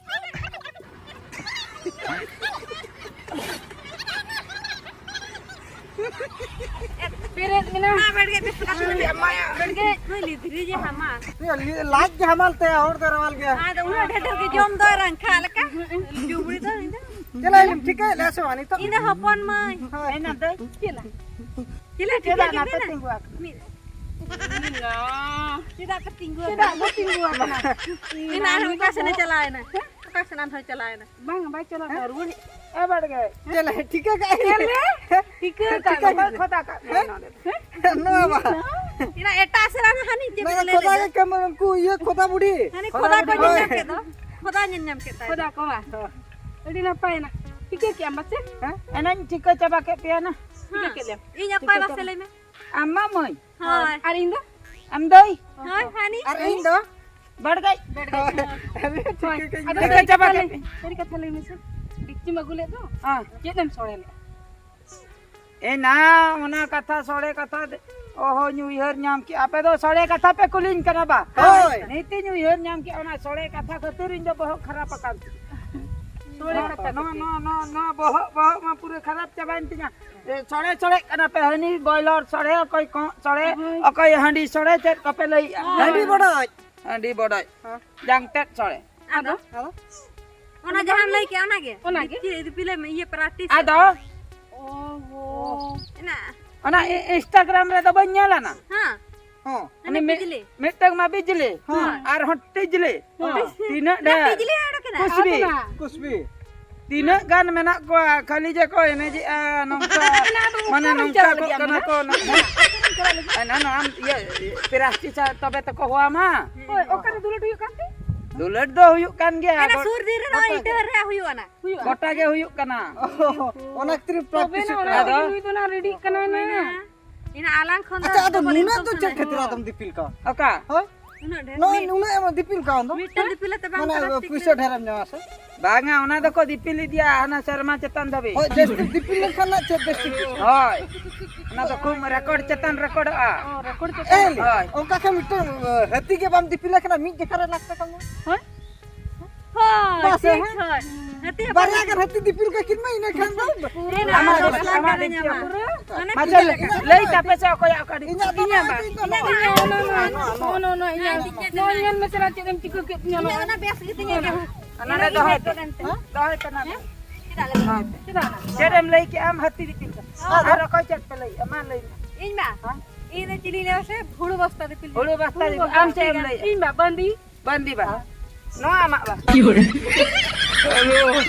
ᱵᱮᱨᱮᱫ ᱢᱮᱱᱟᱢ᱾ ᱢᱟ ᱵᱟᱲᱜᱮ ᱵᱮᱥ ᱠᱟᱛᱷᱟ ᱞᱟᱹᱭ ᱢᱮ᱾ ᱵᱟᱲᱜᱮ᱾ ᱦᱳᱭ, ᱞᱤᱫᱤᱨᱤ ᱡᱮ ᱦᱟᱢᱟ᱾ ᱞᱟᱡ ᱜᱮ ᱦᱟᱢᱟᱞ ᱛᱟᱭᱟ, ᱦᱚᱲ ᱫᱚ ᱨᱟᱣᱟᱞ ᱜᱮᱭᱟ᱾ ᱟᱫᱚ ᱩᱱᱟᱹᱜ ᱰᱷᱮᱨ ᱰᱷᱮᱨ ᱜᱮ ᱡᱚᱢ ᱫᱚ ᱨᱟᱝᱠᱷᱟ ᱞᱮᱠᱟ᱾ ᱡᱩᱵᱲᱤ ᱫᱚ ᱤᱧ ᱫᱚ᱾ ᱪᱮᱫ ᱞᱮᱠᱟ ᱮᱢ ᱴᱷᱤᱠᱟᱹᱭᱮᱫ ᱞᱮᱭᱟ ᱥᱮ ᱵᱟᱝ ᱱᱤᱛᱚᱜ? ᱤᱧ ᱫᱚ ᱦᱚᱯᱚᱱ ᱢᱟᱹᱭ᱾ ᱦᱳᱭ᱾ ᱮᱱᱟ ᱫᱟᱹᱭ, ᱪᱮᱫ ᱞᱮᱠᱟ? ᱪᱮᱫ ᱞᱮᱠᱟ ᱪᱮᱫᱟᱜ ᱴᱷᱤᱠᱟᱹᱭᱮᱫ ᱱᱟᱛᱮ ᱢᱮᱱᱟ? ᱛᱤᱸᱜᱩ ᱟᱠᱟᱱᱟ? ᱢᱤᱫ᱾ ᱪᱮᱫᱟᱜ ᱯᱮ ᱛᱤᱸᱜᱩ ᱪᱮᱫᱟᱜ ᱟᱠᱟᱱᱟ? ᱵᱚ ᱛᱤᱸᱜᱩ ᱟᱠᱟᱱᱟ? ᱢᱮᱱᱟ ᱟᱨᱦᱚᱸ ᱚᱠᱟ ᱥᱮᱱᱮ ᱪᱟᱞᱟᱣᱮᱱᱟ? ᱚᱠᱟ ᱥᱮᱱ ᱟᱨᱦᱚᱸ ᱪᱟᱞᱟᱣᱮᱱᱟ? ᱵᱟᱝ, ᱵᱟᱭ ᱪᱟᱞᱟᱣ ᱠᱟᱱᱟ, ᱨᱩᱣᱟᱹᱲ ᱦᱮᱡ ᱮ ᱵᱟᱲᱜᱮ᱾ ᱪᱮᱫ ᱞᱮ ᱴᱷᱤᱠᱟᱹ ᱠᱟᱜ ᱟᱹᱧ? ᱪᱮᱫ ᱞᱮ? ᱴᱷᱤᱠᱟᱹ ᱠᱟᱜ ᱴᱷᱤᱠᱟᱹ ᱟᱹᱧ᱾ ᱠᱟᱜ ᱟᱹᱧ᱾ ᱠᱷᱚᱫᱟ ᱠᱟᱜ ᱢᱮᱭᱟ ᱱᱚᱰᱮ᱾ ᱱᱚᱣᱟ ᱵᱟ᱾ ᱤᱱᱟ ᱮᱴᱟᱜ ᱥᱮᱫ ᱨᱮ ᱦᱟᱹᱱᱤ ᱪᱮᱫ ᱢᱟᱱᱮ ᱞᱟᱹᱭ ᱠᱷᱚᱫᱟ ᱞᱮᱫᱟ? ᱜᱮ ᱠᱟᱹᱢᱤ, ᱩᱱᱠᱩ ᱤᱭᱟᱹ ᱠᱷᱚᱫᱟ ᱵᱩᱲᱦᱤ᱾ ᱦᱟᱹᱱᱤ ᱠᱷᱚᱫᱟ ᱠᱷᱚᱫᱟ ᱠᱚ ᱵᱩᱲᱦᱤ᱾ ᱧᱮᱞ ᱧᱟᱢ ᱠᱮᱫ ᱫᱚ᱾ ᱠᱷᱚᱫᱟ ᱧᱮᱞ ᱧᱟᱢ ᱠᱮᱫ ᱛᱟᱭ᱾ ᱠᱷᱚᱫᱟ ᱠᱚ ᱵᱟ᱾ ᱦᱮᱸ᱾ ᱟᱹᱰᱤ ᱱᱟᱯᱟᱭ ᱮᱱᱟ᱾ ᱴᱷᱤᱠᱟᱹ ᱠᱮᱜ ᱟᱢ ᱵᱟᱪᱮ? ᱦᱮᱸ? ᱮᱱᱟᱧ ᱴᱷᱤᱠᱟᱹ ᱪᱟᱵᱟ ᱠᱮᱫ ᱯᱮᱭᱟ ᱱᱟ᱾ ᱴᱷᱤᱠᱟᱹ ᱦᱮᱸ᱾ ᱠᱮᱫ ᱞᱮᱭᱟᱢ᱾ ᱤᱧ ᱚᱠᱚᱭ ᱴᱷᱤᱠᱟᱹ ᱢᱟᱥᱮ ᱪᱟᱵᱟ᱾ ᱞᱟᱹᱭ ᱢᱮ? ᱟᱢ ᱢᱟ ᱢᱟᱹᱭ᱾ ᱦᱳᱭ᱾ ᱟᱨ ᱤᱧ ᱫᱚ? ᱟᱢ ᱫᱚᱭ? ᱦᱳᱭ, ᱦᱟᱹᱱᱤ᱾ ᱟᱨ ᱤᱧ ᱫᱚ? ᱵᱟᱲᱜᱟᱹᱭ᱾ ᱦᱳᱭ᱾ ᱦᱳᱭ᱾ ᱴᱷᱤᱠᱟᱹ ᱠᱮᱫ ᱟᱫᱚ ᱜᱮᱭᱟ᱾ ᱥᱟᱹᱨᱤ ᱴᱷᱤᱠᱟᱹ ᱪᱟᱵᱟ ᱠᱟᱛᱷᱟ ᱠᱮᱫ ᱞᱟᱹᱭ, ᱯᱮ᱾ ᱥᱟᱹᱨᱤ ᱠᱟᱛᱷᱟ ᱞᱟᱹᱭ ᱢᱮᱥᱮ᱾ ᱰᱮᱠᱪᱤᱢ ᱟᱹᱜᱩ ᱞᱮᱫ ᱫᱚ? ᱦᱮᱸ᱾ ᱪᱮᱫ ᱮᱢ ᱥᱚᱲᱮ ᱞᱮᱫᱼᱟ? ᱮ ᱱᱟ, ᱚᱱᱟ ᱠᱟᱛᱷᱟ, ᱥᱚᱲᱮ ᱠᱟᱛᱷᱟ ᱫᱮ-, ᱚᱦᱚᱧ ᱩᱭᱦᱟᱹᱨ ᱧᱟᱢ ᱠᱮᱜᱼᱟ᱾ ᱟᱯᱮ ᱫᱚ ᱥᱚᱲᱮ ᱠᱟᱛᱷᱟ ᱯᱮ ᱠᱩᱞᱤᱧ ᱠᱟᱱᱟ ᱵᱟ? ᱦᱳᱭ᱾ ᱱᱤᱛᱤᱧ ᱩᱭᱦᱟᱹᱨ ᱧᱟᱢ ᱠᱮᱜᱼᱟ, ᱚᱱᱟ ᱥᱚᱲᱮ ᱠᱟᱛᱷᱟ ᱠᱷᱟᱹᱛᱤᱨ ᱤᱧ ᱫᱚ ᱵᱚᱦᱚᱜ ᱠᱷᱟᱨᱟᱯ ᱟᱠᱟᱱ ᱛᱤᱧᱟ᱾ ᱥᱚᱲᱮ ᱱᱚᱣᱟ, ᱠᱟᱛᱷᱟ ᱱᱚᱣᱟ, ᱠᱷᱟᱹᱛᱤᱨ᱾ ᱱᱚᱣᱟ, ᱱᱚᱣᱟ, ᱱᱚᱣᱟ ᱵᱚᱦᱚᱜ, ᱵᱚᱦᱚᱜ ᱢᱟ ᱯᱩᱨᱟᱹ ᱠᱷᱟᱨᱟᱯ ᱪᱟᱵᱟᱭᱮᱱ ᱛᱤᱧᱟ᱾ ᱮ, ᱥᱚᱲᱮ ᱥᱚᱲᱮᱜ ᱠᱟᱱᱟ ᱯᱮ, ᱦᱟᱹᱱᱤ ᱵᱚᱭᱞᱚᱨ ᱥᱚᱲᱮ, ᱚᱠᱚᱭ ᱠᱚᱸᱜ ᱥᱚᱲᱮ, ᱦᱳᱭ᱾ ᱚᱠᱚᱭ ᱦᱟᱺᱰᱤ ᱥᱚᱲᱮ, ᱪᱮᱫ ᱠᱚᱯᱮ ᱞᱟᱹᱭᱮᱜᱼᱟ? ᱦᱳᱭ᱾ ᱦᱟᱺᱰᱤ ᱵᱚᱰᱚᱡ᱾ ᱦᱟᱺᱰᱤ ᱵᱚᱰᱚᱡ᱾ ᱦᱮᱸ᱾ ᱡᱟᱝ ᱛᱮᱫ ᱥᱚᱲᱮ᱾ ᱟᱫᱚ? ᱟᱫᱚ? ᱚᱱᱟ ᱡᱟᱦᱟᱸᱢ ᱞᱟᱹᱭ ᱠᱮᱜᱼᱟ, ᱚᱱᱟᱜᱮ? ᱚᱱᱟᱜᱮ᱾ ᱪᱮᱫ ᱫᱤᱯᱤᱞᱮᱢ ᱤᱭᱟᱹ practice ᱟᱫᱚ? ᱮᱫ? ᱚ ᱦᱚ᱾ ᱚᱱᱟ ᱤ-, Instagram ᱨᱮᱫᱚ ᱵᱟᱹᱧ ᱧᱮᱞ ᱟᱱᱟ᱾ ᱦᱮᱸ᱾ ᱦᱚᱸ᱾ ᱦᱟᱱᱮ ᱩᱱᱤ ᱢᱤᱫ-, ᱵᱤᱡᱽᱞᱤ᱾ ᱢᱤᱫᱴᱟᱝ ᱢᱟ ᱵᱤᱡᱽᱞᱤ᱾ ᱦᱚᱸ᱾ ᱟᱨᱦᱚᱸ ᱴᱤᱡᱽᱞᱤ᱾ ᱦᱚᱸ᱾ ᱛᱤᱱᱟᱹᱜ ᱚᱱᱟ ᱰᱷᱮᱨ? ᱵᱤᱡᱽᱞᱤ ᱦᱚᱸ ᱚᱰᱚᱠ ᱮᱱᱟ᱾ ᱠᱩᱥᱵᱤ᱾ ᱟᱫᱚ ᱱᱟ᱾ ᱠᱩᱥᱵᱤ᱾ ᱛᱤᱱᱟᱹᱜ ᱜᱟᱱ ᱢᱮᱱᱟᱜ ᱠᱚᱣᱟ, ᱠᱷᱟᱹᱞᱤ ᱡᱮ ᱠᱚ ᱮᱱᱮᱡᱮᱜᱼᱟ ᱱᱚᱝᱠᱟ, ᱚᱱᱟ ᱫᱚ ᱢᱟᱱᱮ ᱚᱠᱟᱨᱮᱢ ᱱᱚᱝᱠᱟ ᱪᱟᱞᱟᱜ ᱠᱚᱜ ᱞᱟᱹᱜᱤᱫ ᱟᱢ ᱠᱟᱱᱟ ᱫᱚ? ᱠᱚ, ᱚᱠᱟᱨᱮᱢ ᱪᱟᱞᱟᱜ ᱞᱟᱹᱜᱤᱫ? ᱟᱨ ᱱᱚᱣᱟ, ᱱᱚᱣᱟ ᱟᱢ ᱤᱭᱟᱹ practice ᱟ, ᱛᱚᱵᱮ ᱛᱚᱠᱚ ᱦᱚᱦᱚᱣᱟᱢᱟ᱾ ᱦᱳᱭ, ᱚᱠᱟᱨᱮ ᱫᱩᱞᱟᱹᱲ ᱦᱩᱭᱩᱜ ᱠᱟᱱ ᱛᱮ? ᱫᱩᱞᱟᱹᱲ ᱫᱚ ᱦᱩᱭᱩᱜ ᱠᱟᱱ ᱜᱮᱭᱟ᱾ ᱮᱱᱟ ᱜᱚ-, ᱥᱩᱨ ᱫᱤᱱ ᱨᱮᱫᱚ ᱜᱚᱴᱟ ᱜᱮ᱾ ᱤᱴᱟᱹ ᱨᱮ ᱦᱩᱭᱩᱜ ᱟᱱᱟ᱾ ᱦᱩᱭᱩᱜᱼᱟ᱾ ᱜᱚᱴᱟ ᱜᱮ ᱦᱩᱭᱩᱜ ᱠᱟᱱᱟ᱾ ᱚᱱᱟ ᱠᱷᱟᱹᱛᱤᱨ ᱛᱚᱵᱮ practice ᱱᱟ ᱦᱩᱭᱩᱜ ᱚᱱᱟ ᱠᱟᱱᱟ᱾ ᱟᱫᱚ? ᱱᱩᱭ ᱫᱚ ᱱᱟ ready ᱠᱟᱱᱟᱭ ᱱᱟ᱾ ᱦᱮᱸ᱾ ᱤᱱᱟ ᱟᱞᱟᱝ ᱠᱷᱚᱱ ᱫᱚ ᱟᱪᱪᱷᱟ, ᱟᱫᱚ double ᱱᱩᱱᱟᱹᱜ income ᱫᱚ ᱪᱮᱫ ᱥᱟᱱᱟᱭᱮᱫ ᱠᱷᱟᱹᱛᱤᱨ ᱢᱮᱭᱟ᱾ ᱟᱫᱚᱢ ᱫᱤᱯᱤᱞ ᱠᱟᱣᱟ? ᱚᱠᱟ? ᱦᱳᱭ? ᱩᱱᱟᱹᱜ ᱰᱷᱮᱨ ᱱᱚᱜᱼᱚᱭ ᱢᱤᱫ ᱱᱩᱱᱟᱹᱜ ᱮᱢ ᱫᱤᱯᱤᱞ ᱠᱟᱣᱟ ᱟᱢ ᱫᱚ? ᱢᱤᱫᱴᱟᱝ ᱫᱤᱯᱤᱞ ᱟᱛᱮ ᱵᱟᱝ ᱢᱟᱱᱮ ᱯᱞᱟᱥᱴᱤᱠ ᱯᱩᱭᱥᱟᱹ ᱨᱮ᱾ ᱰᱷᱮᱨᱮᱢ ᱧᱟᱢᱟ ᱥᱮ? ᱵᱟᱝᱟ, ᱚᱱᱟ ᱫᱚᱠᱚ ᱫᱤᱯᱤᱞ ᱤᱫᱤᱭᱟ ᱦᱟᱱᱟ ᱥᱮᱨᱢᱟ ᱪᱮᱛᱟᱱ ᱫᱷᱟᱹᱵᱤᱡ᱾ ᱦᱳᱭ, ᱡᱟᱹᱥᱛᱤ ᱫᱤᱯᱤᱞ ᱞᱮᱱᱠᱷᱟᱱ ᱱᱟᱜ ᱪᱮᱫ ᱵᱮᱥ ᱴᱷᱤᱠ ᱦᱩᱭᱩᱜᱼᱟ? ᱦᱳᱭ, ᱚᱱᱟ ᱫᱚ ᱠᱷᱩᱵ record ᱪᱮᱛᱟᱱ ᱨᱮᱠᱚᱨᱰᱚᱜᱼᱟ᱾ ᱚ, record ᱪᱮᱛᱟᱱ᱾ ᱮ, ᱦᱳᱭ᱾ ᱚᱱᱠᱟ ᱠᱷᱟᱱ ᱢᱤᱫᱴᱟᱝ, ᱮ, ᱦᱟᱹᱛᱤ ᱜᱮ ᱵᱟᱢ ᱫᱤᱯᱤᱞ ᱞᱮᱠᱷᱟᱱ ᱢᱤᱫ ᱡᱟᱭᱜᱟ ᱨᱮ ᱞᱟᱜ ᱠᱟᱜ ᱢᱟ᱾ ᱦᱳᱭ᱾ ᱦᱳᱭ, ᱵᱟᱥ, ᱴᱷᱤᱠ, ᱦᱮᱸ? ᱦᱳᱭ᱾ ᱦᱟᱹᱛᱤ ᱦᱚᱯᱚᱱ ᱵᱟᱨᱭᱟ ᱜᱟᱱ ᱦᱟᱹᱛᱤ ᱫᱤᱯᱤᱞ ᱠᱟᱹᱠᱤᱱ ᱢᱟ, ᱤᱱᱟᱹ ᱠᱷᱟᱱ ᱫᱚ᱾ ᱤᱱᱟᱹ ᱟᱢᱟᱜ ᱠᱷᱟᱱ ᱫᱚ ᱫᱚ ᱟᱢᱟᱜ ᱟᱢᱟᱜ ᱫᱚ ᱫᱤᱯᱤᱞ᱾ ᱧᱟᱢᱟ᱾ ᱢᱟᱱᱮ ᱢᱟ ᱪᱮᱫ ᱞᱮᱠᱟ? ᱞᱟᱹᱭ ᱛᱟᱯᱮ ᱥᱮ ᱚᱠᱚᱭᱟᱜ ᱚᱠᱟ ᱫᱤᱯᱤᱞ? ᱤᱧᱟᱹᱜ ᱫᱚ ᱤᱧᱟᱹᱜ ᱵᱟᱝ, ᱵᱟᱝ᱾ ᱤᱧ ᱫᱚ ᱱᱚᱜᱼᱚᱭ, ᱱᱚᱜᱼᱚᱭ, ᱱᱚᱜᱼᱚᱭ, ᱤᱧᱟᱹᱜ᱾ ᱱᱚᱜᱼᱚᱭ ᱧᱮᱞ ᱢᱮᱥᱮ ᱱᱟ, ᱪᱮᱫ ᱮᱢ ᱪᱤᱠᱟᱹ ᱠᱮᱫ ᱛᱤᱧᱟ ᱤᱧᱟᱹᱜ ᱱᱚᱜᱼᱚᱭ? ᱚᱱᱟ ᱵᱮᱥ ᱜᱮᱛᱤᱧᱟ ᱡᱟᱹᱦᱩ᱾ ᱚᱱᱟ ᱨᱮ ᱫᱚᱦᱚᱭ ᱯᱮ᱾ ᱦᱮᱸ? ᱫᱚᱦᱚᱭ ᱯᱮ ᱱᱚᱣᱟ ᱫᱚ᱾ ᱦᱮᱸ? ᱪᱮᱫᱟᱜ ᱞᱟᱹᱜᱤᱫ? ᱫᱚᱦᱚᱭ ᱯᱮ᱾ ᱪᱮᱫᱟᱜ ᱞᱟᱹᱜᱤᱫ? ᱪᱮᱫ ᱮᱢ ᱞᱟᱹᱭ ᱠᱮᱜᱼᱟ ᱟᱢ ᱦᱟᱹᱛᱤ ᱫᱤᱯᱤᱞ ᱠᱟᱛᱷᱟ? ᱟᱨ ᱚᱠᱚᱭ ᱪᱮᱫ ᱯᱮ ᱞᱟᱹᱭᱮᱜᱼᱟ? ᱢᱟ ᱞᱟᱹᱭ ᱢᱮ᱾ ᱤᱧ ᱢᱟ᱾ ᱦᱮᱸ? ᱤᱧ ᱫᱚ ᱪᱤᱞᱤ ᱞᱟᱹᱭ ᱢᱮᱥᱮ? ᱦᱩᱲᱩ ᱵᱚᱥᱛᱟ ᱫᱤᱯᱤᱞ᱾ ᱦᱩᱲᱩ ᱵᱚᱥᱛᱟ ᱫᱤᱯᱤᱞ᱾ ᱟᱢ ᱪᱮᱫ ᱮᱢ ᱞᱟᱹᱭᱮᱜᱼᱟ? ᱤᱧ ᱢᱟ ᱵᱟᱸᱫᱤ᱾ ᱵᱟᱸᱫᱤ ᱵᱟ᱾ ᱦᱮᱸ᱾ ᱱᱚᱣᱟ ᱟᱢᱟᱜ ᱵᱟ᱾ ᱦᱮᱞᱳ᱾